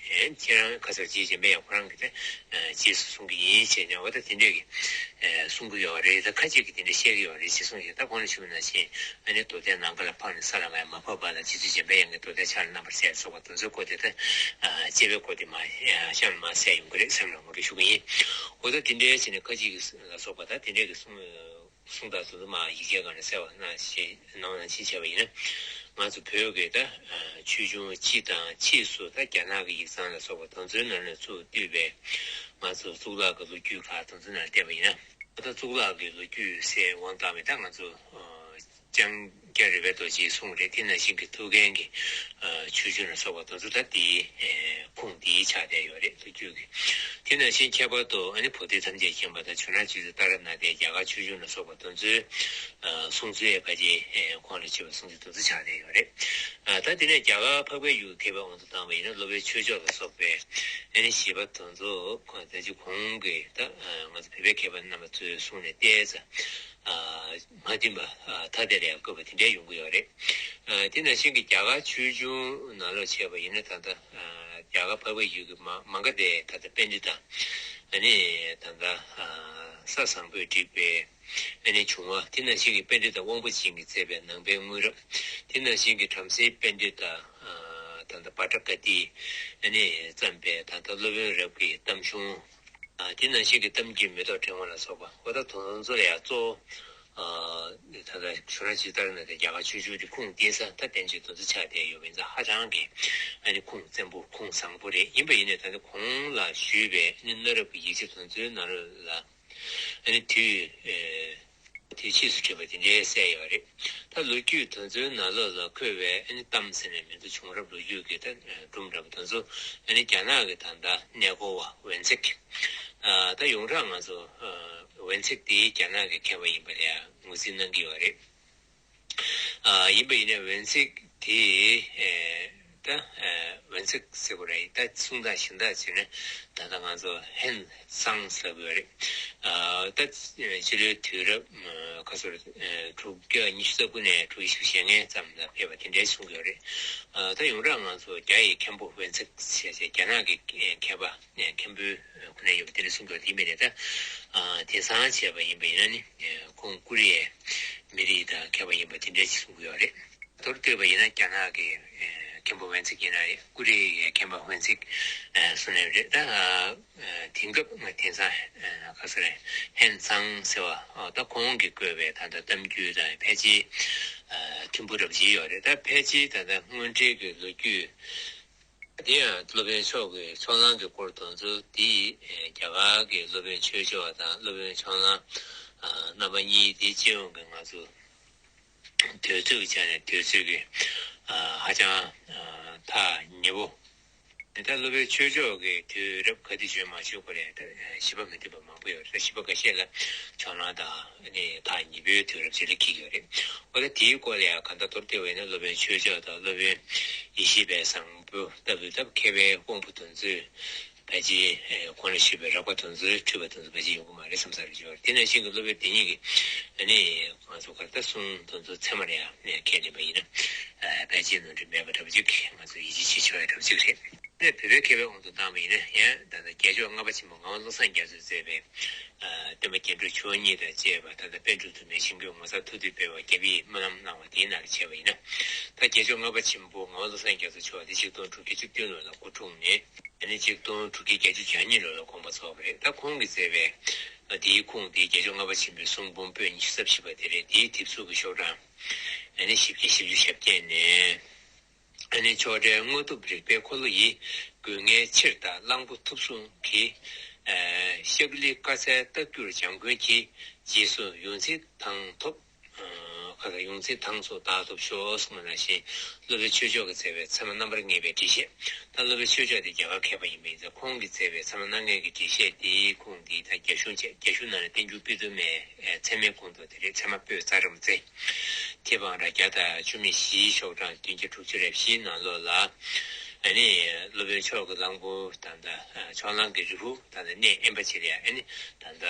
ཁྱེད་རང་ག་ཚོད་རྗེ་འཇམ་པའི་དབྱངས་ཁོ་རང་གིས་ད་རྗེས་སུ་བཟུང་གི་ཡིན་ཟེར་ནས། འོ་ད་དེ་འདྲ་གི་གསུང་གི་ཡོད་རེད། ད་ཁ་ཅིག་གིས་དེ་འདྲ་བཤད་ཀྱི་ཡོད་རེད་ཅེས་གསུངས་ཤིང་། ད་གོང་ལ་ཞུས་པ་ནང་བཞིན་ཨ་ནི་རྡོ་ཐལ་ནམ་མཁའ་ལ་འཕངས་ནས་ས་ལ་མར་མ་བབས་བར་ལ་རྗེ་བཙུན་འཇམ་པའི་དབྱངས་ཀྱིས་རྡོ་ཐལ་ཕྱག་ལ་བསྣམས་པར་མཛད་སོགས་པ་དེ་ཚོའི་སྐོར་དེ། ད་དཔྱད་པའི་སྐོར་དེ་མར་གཤམ་ལ་མར་གསལ་ཡོང་གི་རེད། སེམས་ལ་ངོ་སྤྲོད་ཞུ་གི་ཡིན། འོ་ད་དེ་འདྲའི་བྱས་ནས་ཁ་ཅིག་གིས་ལ་སོགས་པ་ད་དེ་འདྲའི་གི་གསུང་གསུང་དང་དེ་ཚོ་མར་ཡིག་ཆའི་སྒང་ནས་གསལ་བ་ནང་བཞིན་གནང་བ་ནང་བཞིན་བྱས་པ་ཡིན་ན། ང་ཚོ་བོད་ཀྱི་ད་ཆོས་འབྱུང་སྤྱི་དང་ཕྱིས་སུ་ད་རྒྱ་ནག་གི་ཡིག་ཚང་ལ་སོགས་པ་དེ་ཚོའི་ནང་ནས་ཚུར་བཏུས་པའི་ང་ཚོ་གཙུག་ལག་གི་ལོ་རྒྱུས་ཁག་དེ་ཚོའི་ནང་བལྟས་པ་ཡིན་ན། ད་གཙུག་ལག་གི་ལོ་རྒྱུས་ཟེར་དབང་བཏང་བའི་ད་ང་ཚོ་ལྕང་སྐྱ་རི་པའི་རྡོ་རྗེའི་གསུང་རེད། དེ་ནང་བཞིན་གྱི་ཐུའུ་བཀྭན་གྱི་ཆོས་འབྱུང་ལ་སོགས་པ་དེ་ཚོ་ད་དེའི་ཁུངས་དེའི་ཆགས་བསྡད་ཡོད་རེད། ལོ་རྒྱུས་ཀྱི། དེ་ནང་བཞིན་ཁྱད་པར་དུ་ཨ་ནི་བོ་དྷི་ཐམས་ཅད་མཁྱེན་པ་དང་། ཇོ་ནང་རྗེ་བཙུན་ཏཱ་ར་ནཱ་ཐའི་རྒྱ་གར་ཆོས་འབྱུང་ལ་སོགས་པ་དེ་ཚོའི་གསུང་ཚུལ་ཕལ་ཆེར་ཁོང་ལ་མཆིས་པའི་གསུང་ཚུལ་དེ་ཚོ་ཆགས་བསྡད་ཡོད་རེད། ད་དེ་ནས་རྒྱ་གར་འཕགས་པའི་ཡུལ་མཁས་པའི་དབང་དུ་བཏང་བ་ཡིན་ན། སློབ་དཔོན་ཆོས་མཆོག་ལ་སོགས་པའི་ཨ་ནི་བཞེད་པ་དེ་ཚོ་ད་ཅི་གོང་གི་ད་ང་ཚོ་བོད་པའི་མཁས་པ་རྣམ་པ་ཚོའི་གསུང་ནས་བལྟས་ཙང་། མ་བསྟུན་པ་ཐ་དད་ལ་ཡང་བཀོད་པ་དེ་འདྲ་ཡོང་གི་ཡོད་རེད། དེ་ནང་བཞིན་གྱི་རྒྱ་གར་ཆོས་འབྱུང་ནང་ལོགས་བྱས་པ་ཡིན་ན། ད་ལྟ་རྒྱ་གར་འཕགས་པའི་ཡུལ་གྱི་མ་མ་ག་དྷའི་ད་ལྟ་པཎྜི་ཏ། ཨ་ནི་ད་ལྟ་ས་བཟང་པོས་བསྒྲིགས་པའི་ཨ་ནི་བྱུང་བ། དེ་ནང་བཞིན་གྱི་པཎྜི་ཏ་དབང་པོ་སྦྱིན་གྱིས་མཛད་པའི་ནང་པའི་དངོས་རབ། དེ་ནང་བཞིན་གྱི་བྲམ་ཟེའི་པཎྜི་ཏ་ད་ལྟ་བྷ་དྲ་ཀ་ཏིས་ཨ་ནི་བརྩམས་པའི་ད་ལྟ་སློབ་དཔོན་རབ་ཀྱི་གཏམ་གཞུང་། དེ་ནང་བཞིན་གྱི་གཏམ་རྒྱུད་མེ་ཏོག་ཕྲེང་བ་ལ་སོགས་པ། འོ་ད་དེ་ཚོ་ལ་ཡང་གཙོ་བོ་ད་ལྟ་ཇོ་ནང་རྗེ་བཙུན་ཏཱ་ར་ནཱ་ཐའི་རྒྱ་གར་ཆོས་འབྱུང་དེ་ཁུངས་བསྟན་ས་ད་བསྟན་བཅོས་དེ་ཚོ་ཆགས་བསྡད་ཡོད་པ་ཡིན་ཙང་། ཧ་ཅང་གི་ཨ་ནི་ཁུངས་བཙན་པོ་ཁུངས་བཟང་པོ་རེད། ཡིན་པ་ཡིན་ནའི་ད་ལྟ་གོང་ལ་ཞུས་པའི་ཨ་ནི་གནའ་རབས་ཀྱི་ཡིག་ཆ་དེ་ཚོའི་ནང་ལོགས་ལ། ཨ་ནི་དུས་དུས་ཕྱིས་སུ་བྲིས་པ་དེ་འདྲའི་གསལ་ཡོད་རེད། ད་ལོ་རྒྱུས་དེ་ཚོའི་ནང་ལོགས་ལ་འཁོད་པའི་ཨ་ནི་གཏམ་ཟེར་ནས་མི་འདུག་བྱུང་རབས་ལོ་རྒྱུས་ཀྱི་ད་སྒྲུང་འདྲ་པོ་དེ་ཚོ་ཨ་ནི་རྒྱ་ནག་གི་ད་ལྟ་གནས་སྐོར་བ་ཝེན་ཚེག་ད་ཡོངས་གྲགས་ང་ཚོ་ཝེན་ཚེག་དེ་རྒྱ་ནག་གི་མཁས་པ་ཡིན་པ་ལ་ཡང་ངོས་འཛིན་གནང་གི་ཡོད་རེད། ཡིན་པ་ཡིན་ནའི་ཝེན་ཚེག་དེ་ ད་ཝེན་ཚིག་ཟེར་དགོས་རེད། ད་གསུང་སྟངས་གཞན་དག་བྱས་ན་ད་ལྟ་ང་ཚོ་ཧན་སང་ཟེར་དགོས་རེད། ད་ཕྱི་ལོའི་དུས་རབས་ཁ་སོར་དྲུག་བརྒྱ་ཉི་ཤུ་རྩ་དགུ་ནས་དྲུག་བརྒྱ་བཞི་བཅུ་ཞེ་ལྔའི་ཙམ་ལ་ཕེབས་པ་དེ་འདྲའི་གསུང་གི་ཡོད་རེད། ད་ཡོངས་གྲགས་ང་ཚོ་རྒྱ་ཡི་མཁན་པོ་ཝེན་ཚིག་ཟེར་བྱས་རྒྱ་ནག་གི་མཁས་པ་མཁན་པོའི་ཁོ་ན་ཡོད་པ་དེ་འདྲ་གསུང་གི་ཡོད་དེ་མིན་ནས། ད་དེང་སང་བྱས་པ་ཡིན་པ་ཡིན་ན་ནི་ཁོང་ཀོ་རི་ཡའི་མི་རིགས་དང་མཁས་པ་ཡིན་པ་དེ་འདྲ་ཞིག་གསུང་གི་ཡོད་རེད། མདོར་བསྡུས་པ་ཡིན་ན་རྒྱ་ནག་གི་མཁན་པོ་ཝེན་ཚིག་ཡིན་ན་རེད། ཀོ་རི་ཡའི་མཁན་པ་ཝེན་ཚིག་གསུང་ནས་རེད། ད་དེང་སྐབས་ང་དེང་སང་ག་ཟེར་རེད། ཧན་སང་ཟེར་བ་ད་ཁོང་གིས་བཀོད་པའི་ད་ལྟ་གཏམ་རྒྱུད་དང་ཕལ་ཆེར་མཐུན་པོ་འདྲ་པོ་ཅིག་ཡོད་རེད། ད་ཕལ་ཆེར་ད་ལྟ་དངོས་འབྲེལ་གྱི་ལོ་རྒྱུས། དེ་ཡང་སློབ་དཔོན་མཆོག་གི་ཕྱོགས་གླང་གི་སྐོར་དེ་ཚོ་དེ་རྒྱ་གར་གྱི་སློབ་དཔོན་ཆོས་མཆོག་དང་སློབ་དཔོན་ཕྱོགས་གླང་རྣམ་པ་གཉིས་དེ་སྤྱི་ཡོངས་ཀྱི་ང་ཚོ་དུས་ཚོད་ཀྱི་ཆ་ནས་དུས་ཚོད་ཀྱི་ཧ་ཅང་ཐག་ཉེ་པོ། དེ་ལྟར་སློབ་དཔོན་ཆོས་མཆོག་གི་དུས་རབས་ག་དུས་བྱོན་མ་བྱོན་སྐོར་ལ་ཞིབ་པ་མི་ཐུབ་པ་མང་པོ་ཡོད་རེད། ཞིབ་པ་འགའ་ཤས་ལ་ཕྱོགས་གླང་དང་ནི་ཐག་ཉེ་པོའི་དུས་རབས་ཅིག་ལ་འཁེལ་གྱི་ཡོད་རེད། འོ་ད་དེའི་སྐོར་ལ་ཡང་གང་ལྟར་མདོར་བསྡུས་པ་ཡིན་ན་སློབ་དཔོན་ཆོས་མཆོག་དང་སློབ་དཔོན་ཡེ་ཤེས་དཔལ་བཟང་པོ་ལྟ་བུའི་སྟབས་མཁས་པའི་དབང་པོ་དེ་ཚོས་ཕལ་ཆེར་གོང་ལ་ཞུས་པའི་རགས་པ་དེ་ཚོའི་འཁྲུལ་པ་དེ་ཚོ་ཕལ་ཆེར་ཡོང་གི་མ་རེད་བསམ་ས་རེད་ཅེས་པ་རེད། དེ་ནང་བཞིན་གྱི་སློབ་དཔོན་དེ་ཉིད་ཀྱིས་ནི་ང་ཚོ་ག་ད་གསུང་དེ་ཚོ་ཚད་མར་ཡང་ཁས་ལེན་པ་ཡིན་ན་ཕལ་ཆེར་ནོར་འཁྲུལ་མེད་པ་འདྲ་པོ་ཅིག་ང་ཚོ་ཡིད་ཆེས་བྱེད་ཆོག་ཡ་འདྲ་པོ་ཅིག་རེད། ནས་བོད་པའི་མཁས་པའི་དབང་དུ་བཏང་བ་ཡིན་ན་ཡང་ད་ལྟ་རྒྱལ་མཆོག་ལྔ་པ་ཆེན་པོ་ངག་དབང་བློ་བཟང་རྒྱ་མཚོས་མཛད་པའི་སྟོན་པ་རྒྱན་དྲུག་མཆོག་གཉིས་དང་བཅས་པ། ད་ལྟ་པཎ་གྲུབ་ཐོགས་མེད་ཞིང་ཁམས་ངོ་མཚར་ཐུགས་བསྡུས་སྤེལ་བ་རྒྱ་བིས་སྨོན་ལམ་གནང་བ་དེའི་ནང་ལ་བྱས་པ་ཡིན་ན། ད་རྒྱལ་མཆོག་ལྔ་པ་ཆེན་པོ་ངག་དབང་བློ་བཟང་རྒྱ་མཚོ་མཆོག་དེ་ཆིག་སྟོང་དྲུག་བརྒྱ་བཅུ་བདུན་ལོ་ལ་སྐུ་འཁྲུངས་ནས་ཨ་ནི་ཆིག་སྟོང་དྲུག་བརྒྱ་བརྒྱད་ཅུ་གྱ་གཉིས་ལོ་ལ་དགོངས་པ་རྫོགས་པ་རེད། ད་ཁོང་གིས་མཛད་པའི་དེའི་ཁུངས་དེ་རྒྱལ་མཆོག་ལྔ་པ་ཆེན་པོའི་གསུང་འབུམ་པོད་ཉི་ཤུ་རྩ་བཞི་པ་དེ་རེད། དེའི་དེབ་གཟུགས་ཀྱི་ཤོག་གྲངས་ཨ་ནི་བཞི་བརྒྱ་བཞི་བཅུ་ཞེ་བརྒྱད་ནས། ཨ་ནི་ཕྱོགས་བྲལ་དངོས་སྟོབས་རིག་པའི་འཁོར་ལོ་ཡིས། རྒུད་ངལ་ཕྱིར་བདག་གླང་པོ་ཐུབ་གསུམ་གྱི། ཨ་ཤཀ་ལི་དཀའ་ཚལ་རྟག་གྱུར་འཇམ་མགོན་གྱིས། རྗེས་སུ་ཡོངས་འཛིན་དང་ཐོབ། ཨ་ཁ་ལ་ཡོངས་འཛིན་དང་སོགས་བདག་ཐོབ་ཤོག་གསུངས་པ་ནང་བཞིན། སློབ་དཔོན་ཆོས་མཆོག་གིས་མཛད་པའི་ཚད་མ་རྣམ་པར་ངེས་པའི་འགྲེལ་བཤད། ད་སློབ་དཔོན་ཆོས་མཆོག་དེ་རྒྱ་གར་མཁས་པ་ཡིན་པ་ཡིན་ཙང་། ཁོང་གིས་མཛད་པའི་ཚད་མ་རྣམ་ངེས་ཀྱི་འགྲེལ་བཤད་དེའི་ཁུངས་འདི་ད་རྒྱ་གཞུང་བྱས། རྒྱ་གཞུང་ནང་ནས་བསྟན་འགྱུར་པཎ་དུ་མའི་ཚད་མའི་ཁུངས་དང་དེ་རེད། ཚད་མ་པོད་རྩ་རམ་ཙེ། དེ་བང་ར་བརྒྱ་དང་བཅུ་མེད་བཞིའི་ཤོག་གྲངས་བདུན་བརྒྱ་དྲུག་ཅུ་རེ་བཞིའི་ནང་ལོགས་ལ། ཨ་ནི་སློབ་དཔོན་མཆོག་གི་གླང་པོ་ད་ལྟ་ཕྱོགས་གླང་གི་རི་བོ་ད་ལྟ་གནས་དབེན་པ་ཅིག་ལ་ཡ། ཨ་ནི་ད་ལྟ་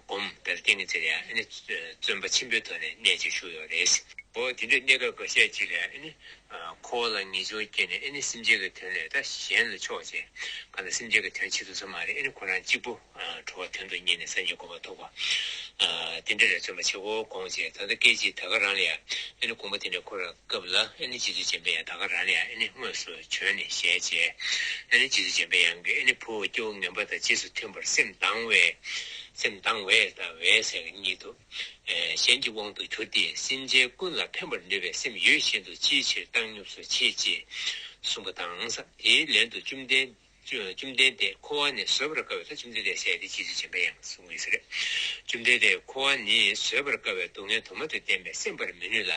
སྒོམ་དཔལ་ཏིང་ངེ་འཛིན་ལ་ཡ། ཨ་ནི་བརྩོན་པ་ཆེན་པོའི་ཐོག་ནས་གནས་ཅིག་བཞུགས་ཡོད་རེད། འོ་དེ་འདྲའི་གནས་སྐབས་འགའ་ཤས་ཅིག་ལ་ཡ། ཨ་ནི་འཁོར་བ་ལ་ངེས་འབྱུང་སྐྱེས་ནས། ཨ་ནི་སེམས་ཅན་གྱི་དོན་ལས་ད་གཞན་ལ་ཕྱོགས་བྱས། གང་ལྟར་སེམས་ཅན་གྱི་དོན་བྱེད་ཐུབ་ས་མ་རེད། ཨ་ནི་ཁོ་རང་གཅིག་པུ་གྲོལ་བ་དོན་དུ་གཉེར་ནས་སངས་རྒྱས་གོ་འཕང་ཐོབ་པ། ཨ་དེ་འདྲ་ལ་བརྩོན་པ་བྱེད་དགོས་དགོངས་བྱས། ད་ལྟ་སྐད་ཅིག་ད་ག་རང་ལ་ཡ། ཨ་ནི་དགོངས་པ་དེ་འདྲ་འཁོར་བའི་སྐབས་ལ། ཨ་ནི་རྗེ་བཙུན་འཇམ་པའི་དབྱངས་ད་ག་རང་ལ་ཡ། ཨ་ནི་དངོས་སུ་བྱོན་ནས་ཞལ་མཇལ། ཨ་ནི་རྗེ་བཙུན་འཇམ་པའི་དབྱངས་ཀྱིས། ཨ་ནི་བུ་སྐྱེ་བོ་ངན་པ་དང་རྗེས་སུ་མཐུན་པར་སེམས་དང་བས། སེམས་དང་བས་དང་བས་ཟེར་གྱི་གཉིས་འདུག་ཨེ་གཞན་གྱི་དབང་དུ་གྱུར་ཏེ། སེམས་ཅན་ཀུན་ལ་ཕན་པར་ནུས་པའི་སེམས་ཡོད་བཞིན་དུ་ཅིའི་ཕྱིར་བཏང་སྙོམས་སུ་མཆིས། ཅེས་གསུངས་པ་དང་། དེའི་ལན་དུ་བཅོམ་ལྡན། བཅོམ་ལྡན་འདས་འཁོར་བ་ནི་བཟོད་པར་དཀའ་བས། ད་བཅོམ་ལྡན་འདས་ཟེར་ཏེ་རྗེ་བཙུན་འཇམ་པའི་དབྱངས་གསུང་གི་ཟེར། བཅོམ་ལྡན་འདས་འཁོར་བ་ནི་བཟོད་པར་དཀའ་བས་སྡུག་བསྔལ་དུ་མ་དུ་བསྟན་པས་སེམས་པར་མི་ནུས་ལ།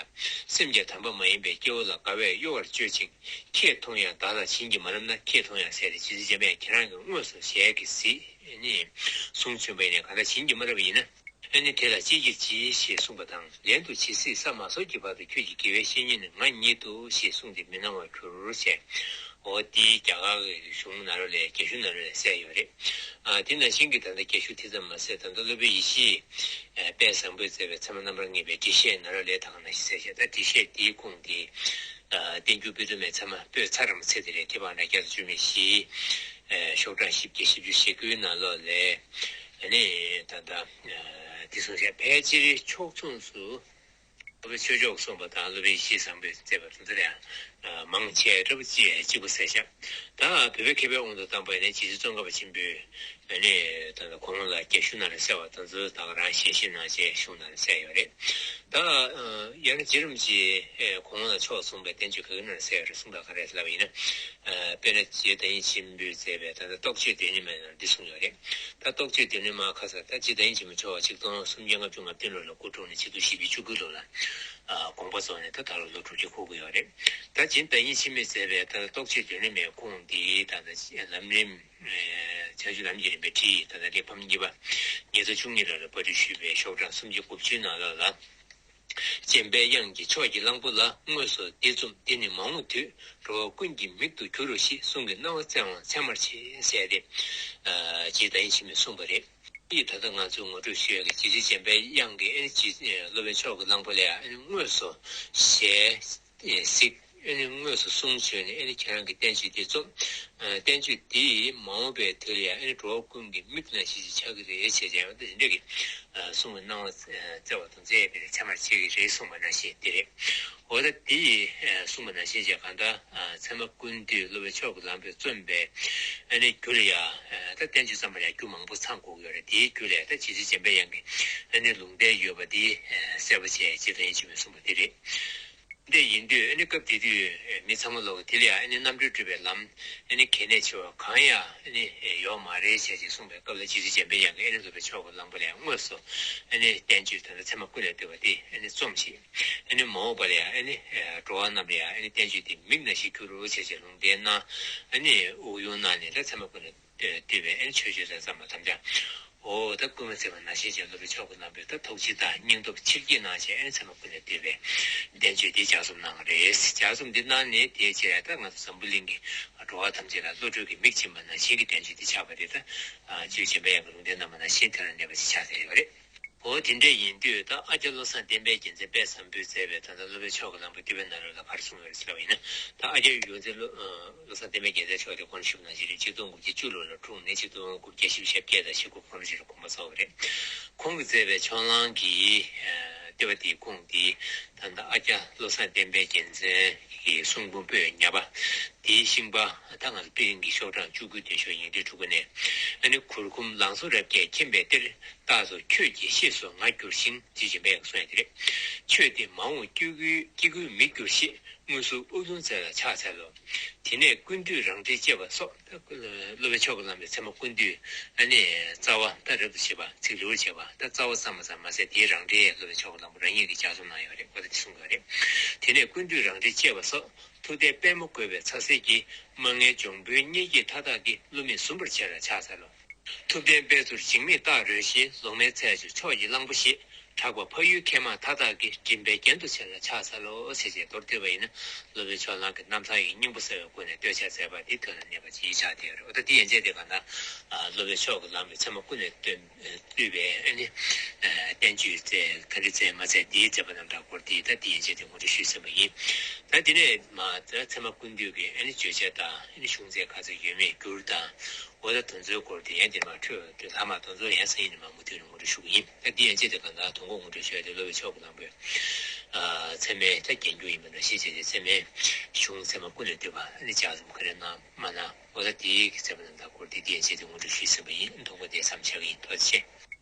སེམས་ཀྱང་དམ་པ་མ་ཡིན་པའི་སྐྱེ་བོ་ལ་དགའ་བས་གཡོ་བར་སྤྱོད་ཅིང་། ཁྱེད་མཐོང་ཡང་བདག་ལ་བྱིན་གྱིས་མ་བརླབས་ན། ཁྱེད་མཐོང་ཡང་ཟེར་ཏེ་རྗེ་བཙུན་འཇམ་པའི་དབྱངས་ཁྱེད་རང་གིས་དངོས་སུ་ཞལ་གྱིས་གཟིགས་ནས་གསུང་བྱོན་པ་ཡིན་ནས། གང་ལྟར་བྱིན་གྱིས་མ་བརླབས་པ་ཡིན་ན། ཨ་ནི་དེ་ལ་ཅི་བགྱིར་བགྱི་ཞེས་གསུངས་པ་དང་། ལན་དུ་ཇི་སྲིད་ས་མ་སོར་གྱི་བར་དུ་ཁྱོད་ཀྱི་དགེ་བའི་བཤེས་གཉེན་ནི་ང་ཉིད་དོ་ཞེས་གསུངས་ཏེ་མི་སྣང་བར་གྱུར་ཞེས། འོ་དེ་རྒྱ་གར་གྱི་གཞུང་ནང་ལོགས་ལ། རྒྱ་གཞུང་ནང་ལོགས་ལ་གསལ་ཡོད་རེད། ཨ་དེ་ནང་བཞིན་གྱི་ད་ལྟ་རྒྱ་གཞུང་དེ་ཙམ་མ་ཟད། ད་ལྟ་སློབ་དཔོན་ཡེ་ཤེས་དཔལ་བཟང་པོས་མཛད་པའི་ཚད་མ་རྣམ་པར་ངེས་པའི་འགྲེལ་བཤད་ནང་ལོགས་ལ་ད་ག་ནང་བཞིན་གསལ་བཤད། ད་འགྲེལ་བཤད་དེའི་ཁུངས་དེ་ཨ་བསྟན་འགྱུར་པཎ་དུ་མའི་ཚད་མ་པོད་ཚར་རམ་ཚེ་དེ་རེད། དེ་བང་ར་བརྒྱ་དང་བཅུ་མེད་བཞི། ཨེ་ཤོག་གྲངས་བཞི་བརྒྱ་བཞི་བཅུ་ཞེ་དགུའི་ནང་ལོགས་ལས། ཨ་ནི་ད་ལྟ་ཨ་དེ་གསུངས་བཞག་ཕལ་ཆེར་ཕྱོགས་མཚུངས་སུ་སློབ་དཔོན་ཆོས་མཆོག་གསུངས་པ་དང་། སློབ་དཔོན་ཡེ་ཤེས་བཟང་པོས་མཛད་པ་དེ་ཚོ་ལ་ཡང་ཨ་མང་ཆེ་འདྲ་པོ་ཅིག་གཅིག་པ་གསལ་བཞག་ད་བོད་པའི་མཁས་པའི་དབང་དུ་བཏང་པ་ཡིན་ན། རྗེ་བཙུན་ཙོང་ཁ་པ་ཆེན་པོས་ཨ་ནི་ད་ལྟ་གོང་ལ་རྒྱ་གཞུང་ནང་ལ་གསལ་བ་དེ་ཚོ་ད་ག་རང་ཞལ་བཞེས་གནང་བྱས་གཞུང་ནང་ལ་གསལ་ཡོད་རེད། ད་ཡང་ན་རྗེ་རིན་པོ་ཆེས་གོང་ལ་ཕྱོགས་མཚུངས་པའི་བསྟན་བཅོས་ག་གི་ནང་ལ་གསལ་ཡོད་རེད་གསུངས་པ་ག་རེ་ལབ་པ་ཡིན་ན། དཔེར་ན་རྗེ་བདག་ཉིད་ཆེན་པོས་མཛད་པའི་ད་ལྟ་རྟོགས་བརྗོད་ལྡེབས་རིས་མའི་ནང་འདི་གསུངས་ཡོད་རེད། ད་རྟོགས་བརྗོད་ལྡེབས་རིས་མ་ཁ་ས་ད་རྗེ་བདག་ཉིད་ཆེན་པོ་མཆོག་ཆིག་སྟོང་སུམ་བརྒྱ་ལྔ་བཅུ་ང་བདུན་ལོ་ལ་སྐུ་འཁྲུངས་ནས་ཆིག་སྟོང་བཞི་བརྒྱ་བཅུ་དགུ་ལོ་ལ་དགོངས་པ་རྫོགས་ནས་ད་ད་ལོ་ལོ་དྲུག་ཅུ་འཁོར་གྱི་ཡོད་རེད། ད་རྗེ་བདག་ཉིད་ཆེན་པོས་མཛད་པའི་ད་ལྟ་རྟོགས་བརྗོད་ལྡེབས་རིས་མའི་ཁུངས་འདི་ད་ལྟ་ལམ་རིམ། བྱང་ཆུབ་ལམ་གྱི་རིམ་པའི་ཁྲིད་ད་ལྟ་གླེགས་བམ་གཉིས་པ་ཉིས་སྟོང་བཅུ་གཉིས་ལོ་ལ་པར་སྐྲུན་ཞུས་པའི་ཤོག་གྲངས་སུམ་བརྒྱ་དགུ་བཅུའི་ནང་ལོགས་ལ། རྗེ་ བདེན་པའི་དབྱངས་ཀྱི་ཕྱོགས་ཀྱི་གླང་པོ་ལ། དངོས་སུ་འདི་རྩོམ་འདི་ནི་མ་འོངས་དུས། འགྲོ་བ་ཀུན་གྱི་མིག་ཏུ་གྱུར་རོ་ཞེས། གསུང་གི་སྣང་བ་བཙལ་བའང་ཚད་མར་བྱེད་ཟེར་ཏེ། ཨ་རྗེ་བདག་ཉིད་འཆི་མེད་གསུངས་པ་རེད། ཨེ་ད་ལྟ་ང་ཚོས་ངོ་སྤྲོད་ཞུ་ཡག་གི་རྗེ་བཙུན་འཇམ་པའི་དབྱངས་ཀྱིས་ཨེ་རྗེ་སློབ་དཔོན་མཆོག་གི་གླང་པོ་ལ་ཨེ་དངོས་སུ་ཞལ་གཟིགས། ཨེ་ནི་དངོས་སུ་གསུང་བྱོན་ནས། ཨེ་ནི་ཁྱེད་རང་གི་བསྟན་བཅོས་འདི་རྩོམ། ཨ་བསྟན་བཅོས་འདི་མ་འོངས་པའི་དུས་ལ་ཡང་ཨེ་ནི་འགྲོ་བ་ཀུན་གྱི་མིག་ནང་བཞིན་ཅིག་ཆགས་ཀྱི་རེད་ཅེས་ཀྱང་འདི་འདྲ་གི་ཨ་གསུང་བའི་སྣང་བ་བཙལ་བ་དང་བཙལ་ཡས་པའི་ཚད་མར་བྱེད་ཀྱི་རེད་གསུངས་པ་ནང་བཞིན་འདི་རེད། འོ་ད་འདི་ཨ་གསུངས་པ་ནང་བཞིན་ཅིག་གང་ལྟར་ཨ་ཚད་མ་ཀུན་བཏུས་སློབ་དཔོན་མཆོག་གི་གླང་པོས་རྩོམ་པའི་ཨེ་ནི་རྒྱུད་ལ་ཡང་ཨ་ད་བསྟན་བཅོས་ཙམ་པ་ལ་ཡང་རྒྱུ་མང་པོ་ཚང་དགོས་ཀྱི་ཡོད་རེད། དེའི་རྒྱུད་ལ་ད་རྗེ་བཙུན་འཇམ་པའི་དབྱངས་ཀྱི་ཨེ་ནི་ལུང་བསྟན་ཡོད་པ་འདི་ཨ་གསལ་པོ་བྱས་རྗེ་བདག་ཉིད་འཆི་མེད་གསུངས་པ་འདི་རེད། འདི་ཡིན་དུས་ཨ་ནི་སྐབས་དེ་དུས་མི་ཚང་མ་ལོག་དེ་ལ་ཡང་ཨ་ནི་རྣམ་འགྲེལ་སྒྲུབ་པའི་ལམ་ཨ་ནི་གལ་གནད་ཆེ་བ་གང་ཡང་ཨ་ནི་ཡོད་མ་རེད་ཅེས་ཅེས་གསུངས་པའི་སྐབས་ལ་རྗེ་བཙུན་འཇམ་པའི་དབྱངས་ཀྱིས་ཨ་ནི་སློབ་དཔོན་མཆོག་གི་གླང་པོ་ལ་ཡང་དངོས་སུ་ཨ་ནི་བསྟན་བཅོས་དེ་ཚད་མ་ཀུན་ལས་བཏུས་པ་དེ་ཨ་ནི་རྩོམས་ཤིག། ཨ་ནི་མ་འོངས་པ་ལ་ཡང་ཨ་ནི་འགྲོ་བ་རྣམས་ལ་ཡང་ཨ་ནི་བསྟན་བཅོས་དེ་མིག་ནང་བཞིན་གྱུར་རོ་ཅེས་ཅེས་ལུང་བསྟན་གནང་། ཨ་ནི་དབུགས་དབྱུང་གནང་ནས་ད་ཚད་མ་ཀུན་ལས་བཏུས་པའི་ཨེ་མཆོད་བརྗོད་དང་བརྩམས་པ་ཐམས་ཅད། འོ་ད་སྐུལ་མ་མཛད་པ་ནང་བཞིན་བྱས་སློབ་དཔོན་མཆོག་གི་གླང་པོས་ད་ཐུགས་རྗེ་དང་སྙིང་སྟོབས་ཆེར་བསྐྱེད་གནང་བྱས་ཨེ་ཚད་མ་ཀུན་ལས་བཏུས་པའི་བསྟན་བཅོས་འདི་ལྗགས་རྩོམ་གནང་བ་རེད། ལྗགས་རྩོམ་འདི་གནང་ནས་དེའི་རྗེས་ལ་ད་ང་ཚོ་འཛམ་བུ་གླིང་གི་འགྲོ་བ་ཐམས་ཅད་ལ་བློ་གྲོས་ཀྱི་མིག་སྦྱིན་པ་ནང་བཞིན་གྱི་བསྟན་བཅོས་འདི་ཆགས་པ་རེད། ད་རྗེ་བཙུན་འཇམ་པའི་དབྱངས་ཀྱི་ལུང་བསྟན་གནང་བ་ནང་བཞིན་དེ་ལ་གནས་པ་ཞིག་ཆགས་བསྡད་ཡོད་རེད། འོ་དེ་འདྲ་ཡིན་དུས་ད་ཨ་ཀྱཱ་བློ་བཟང་བསྟན་པའི་རྒྱལ་མཚན་དཔལ་བཟང་པོས་མཛད་པའི་ད་ལྟ་སློབ་དཔོན་མཆོག་གི་གླང་པོ་བཏུས་པའི་ནང་ལོགས་ལ་ག་རེ་གསུངས་ཡོད་རེད་ཟེར་བ་ཡིན་ན། ད་ཨ་ཀྱཱ་ཡོངས་འཛིན་བློ་བློ་བཟང་བསྟན་པའི་རྒྱལ་མཚན་མཆོག་དེ་གོང་ཞུས་པ་ནང་བཞིན་རེད། ཆིག་སྟོང་དགུ་བརྒྱ་བཅུ་ལོ་ལ་འཁྲུངས་ནས་ཆིག་སྟོང་དགུ་བརྒྱ་བཞི་བཅུ་ཞེ་བརྒྱད་དང་ཞེ་དགུ་གོང་རིམ་བཞིན་དུ་དགོངས་པ་རྫོགས་པ་རེད། ཁོང་གིས་མཛད་པའི་ཕྱོགས་གླང་གི་ཨ་བསྟོད་པ་དེའི་ཁུངས་དེ་ད་ལྟ་ཨ་ཀྱཱ་བློ་བཟང་བསྟན་པའི་རྒྱལ་མཚན་གྱི་གསུང་འབུམ་པོད་ཉ་པ་དེའི་ཤིང་པ། ད་ང་ཚོ་པི་ལིང་གི་ཤོག་གྲངས་བཅུ་དགུ་བདུན་ཤོག་ཡིག་ཕྲེང་དྲུག་པ་ནས། ཨ་ནི་གུར་གུམ་ལང་ཚོ་རབ་རྒྱས་མཁྱེན་པའི་གཏེར། རྟག་ཏུ་ཁྱོད་ཀྱི་བཤེས་སུ་ང་གྱུར་ཞིང་། ཅེས་འཇམ་པའི་དབྱངས་གསུངས་ཡ་དེ་རེད། ཁྱོད་དེ་མ་འོངས་སྐྱེ་དགུའི་སྐྱེ་དགུའི་མིག་གྱུར་ཞིང་། དངོས་སུ་དབུགས་དབྱུང་མཛད་ལ་ཕྱག་འཚལ་ལོ། དེ་ནས་ཀུན་བཏུས་རང་འགྲེལ་ཅེས་པ་སོགས། སློབ་དཔོན་མཆོག་གི་གླང་པོས་ཚད་མ་ཀུན་བཏུས་ཨ་ནི་རྩ་བ་ད་རབ་ཏུ་ཕྱེ་བ་ཚིག་ལེའུར་བྱས་པ་ད་རྩ་བ་བརྩམས་པ་ཙམ་མ་ཟད། དེའི་རང་འགྲེལ་སློབ་དཔོན་མཆོག་གི་གླང་པོ་རང་ཉིད་ཀྱིས་ལྗགས་རྩོམ་གནང་ཡོད་རེད། འོ་ད་དེ་གསུངས་ཡོད་རེད། དེ་ནས་ཀུན་བཏུས་རང་འགྲེལ་ཅེས་པ་སོགས། ཐུབ་བསྟན་དཔལ་མོ་བཀོད་པའི་ཚ་ཟེར་གྱིས། མ་ངེས་འབྱུང་པོའི་གཉིས་ཀྱིས་མཐའ་དག་གི། བསླུ་མེད་ཟུམ་པར་བྱས་ལ་ཕྱག་འཚལ་ལོ། ཐུབ་བསྟན་དཔལ་ཚུར་འཇིགས་མེད་རྟག་རོལ་ཞིང་། ལོག་མེད་མཚལ་སྦྱོར་ཕྱོགས་ཀྱི་གླང་པོ་ཞེས། གྲགས་པ་ཕ་ཡུལ་མཁས་མང་མཐའ་དག་གི། མགྲིན་པའི་རྒྱན་དུ་བྱས་ལ་ཕྱག་འཚལ་ལོ། ཞེས་བྱས་མདོར་བསྡུས་པ་ཡིན་ན། སློབ་དཔོན་ཕྱོགས་གླང་གི་རྣམ་ཐར་གྱི་སྙིང་པོ་གསལ་བའི་སྒོ་ནས་བསྟོད་ཕྱག་མཛད་པ་འདི་དོན་ལ་གནས་པ་ཅིག་ཆགས་བསྡད་ཡོད་རེད། འོ་ད་འདི་ཡན་ཆད་དེ་གང་ལྟར་སློབ་དཔོན་མཆོག་གི་གླང་པོས་ཚད་མ་ཀུན་ལས་བཏུས་པའི་ཨ་ནི་བསྟན་བཅོས་མཛད་ག་འདྲ་མཛད་མ་མཛད་འདིའི་མཛད་པ་རྣམ་གྲངས་སྐོར་འདི་ད་འདི་ཡན་ཆད་དེ་ངོ་སྤྲོད་ཞུས་ཟིན་པ་ཡིན། ད་འདི་ནས་མ་ད་ཚད་མ་ཀུན་བཏུས་ཀྱི་ཨ་ནི་བརྗོད་བྱ་དང་ཨ་ནི་གཞུང་ཚད་ག་ཚོད་ཡོད་མེད་འགྱུར་དང་། འོ་ད་དེ་ཚོའི་སྐོར་དེ་ཡང་དེ་མ་འཕྲོས་དེ་ལྷག་མ་དེ་ཚོ་ཡང་སང་ཉིན་ནས་མར་མུ་མཐུད་ནས་ངོ་སྤྲོད་ཞུ་གི་ཡིན། ད་འདི་ཡན་ཆད་དེ་གང་ལྟར་དོན་གོ་ངོ་སྤྲོད་ཞུ་ཡ་དེ་སློབ་དཔོན་མཆོག་གི་གླང་པོས་ཚད་མའི་ད་རྒྱན་གྱུར་ཡིན་པ་ནང་བཞིན་བྱས་ཏེ་ཚད་མའི་གཞུང་ཚད་མ་ཀུན་ལས་བཏུས་པ་ཨ་ནི་ལྗགས་རྩོམ་ག་རེ་གནང་མ་གནང་། འོ་ད་དེའི་གི་མཛད་པ་རྣམ་ཐར་སྐོར་དེ་འདི་ཡན་ཆད་དེ་ངོ་སྤྲོད་ཞུས་ཟིན་པ་ཡིན། མཐོང་གོ་དེ་མཚམས་བཞག་གི་ཡིན། ཐུགས་རྗེ་ཆེ།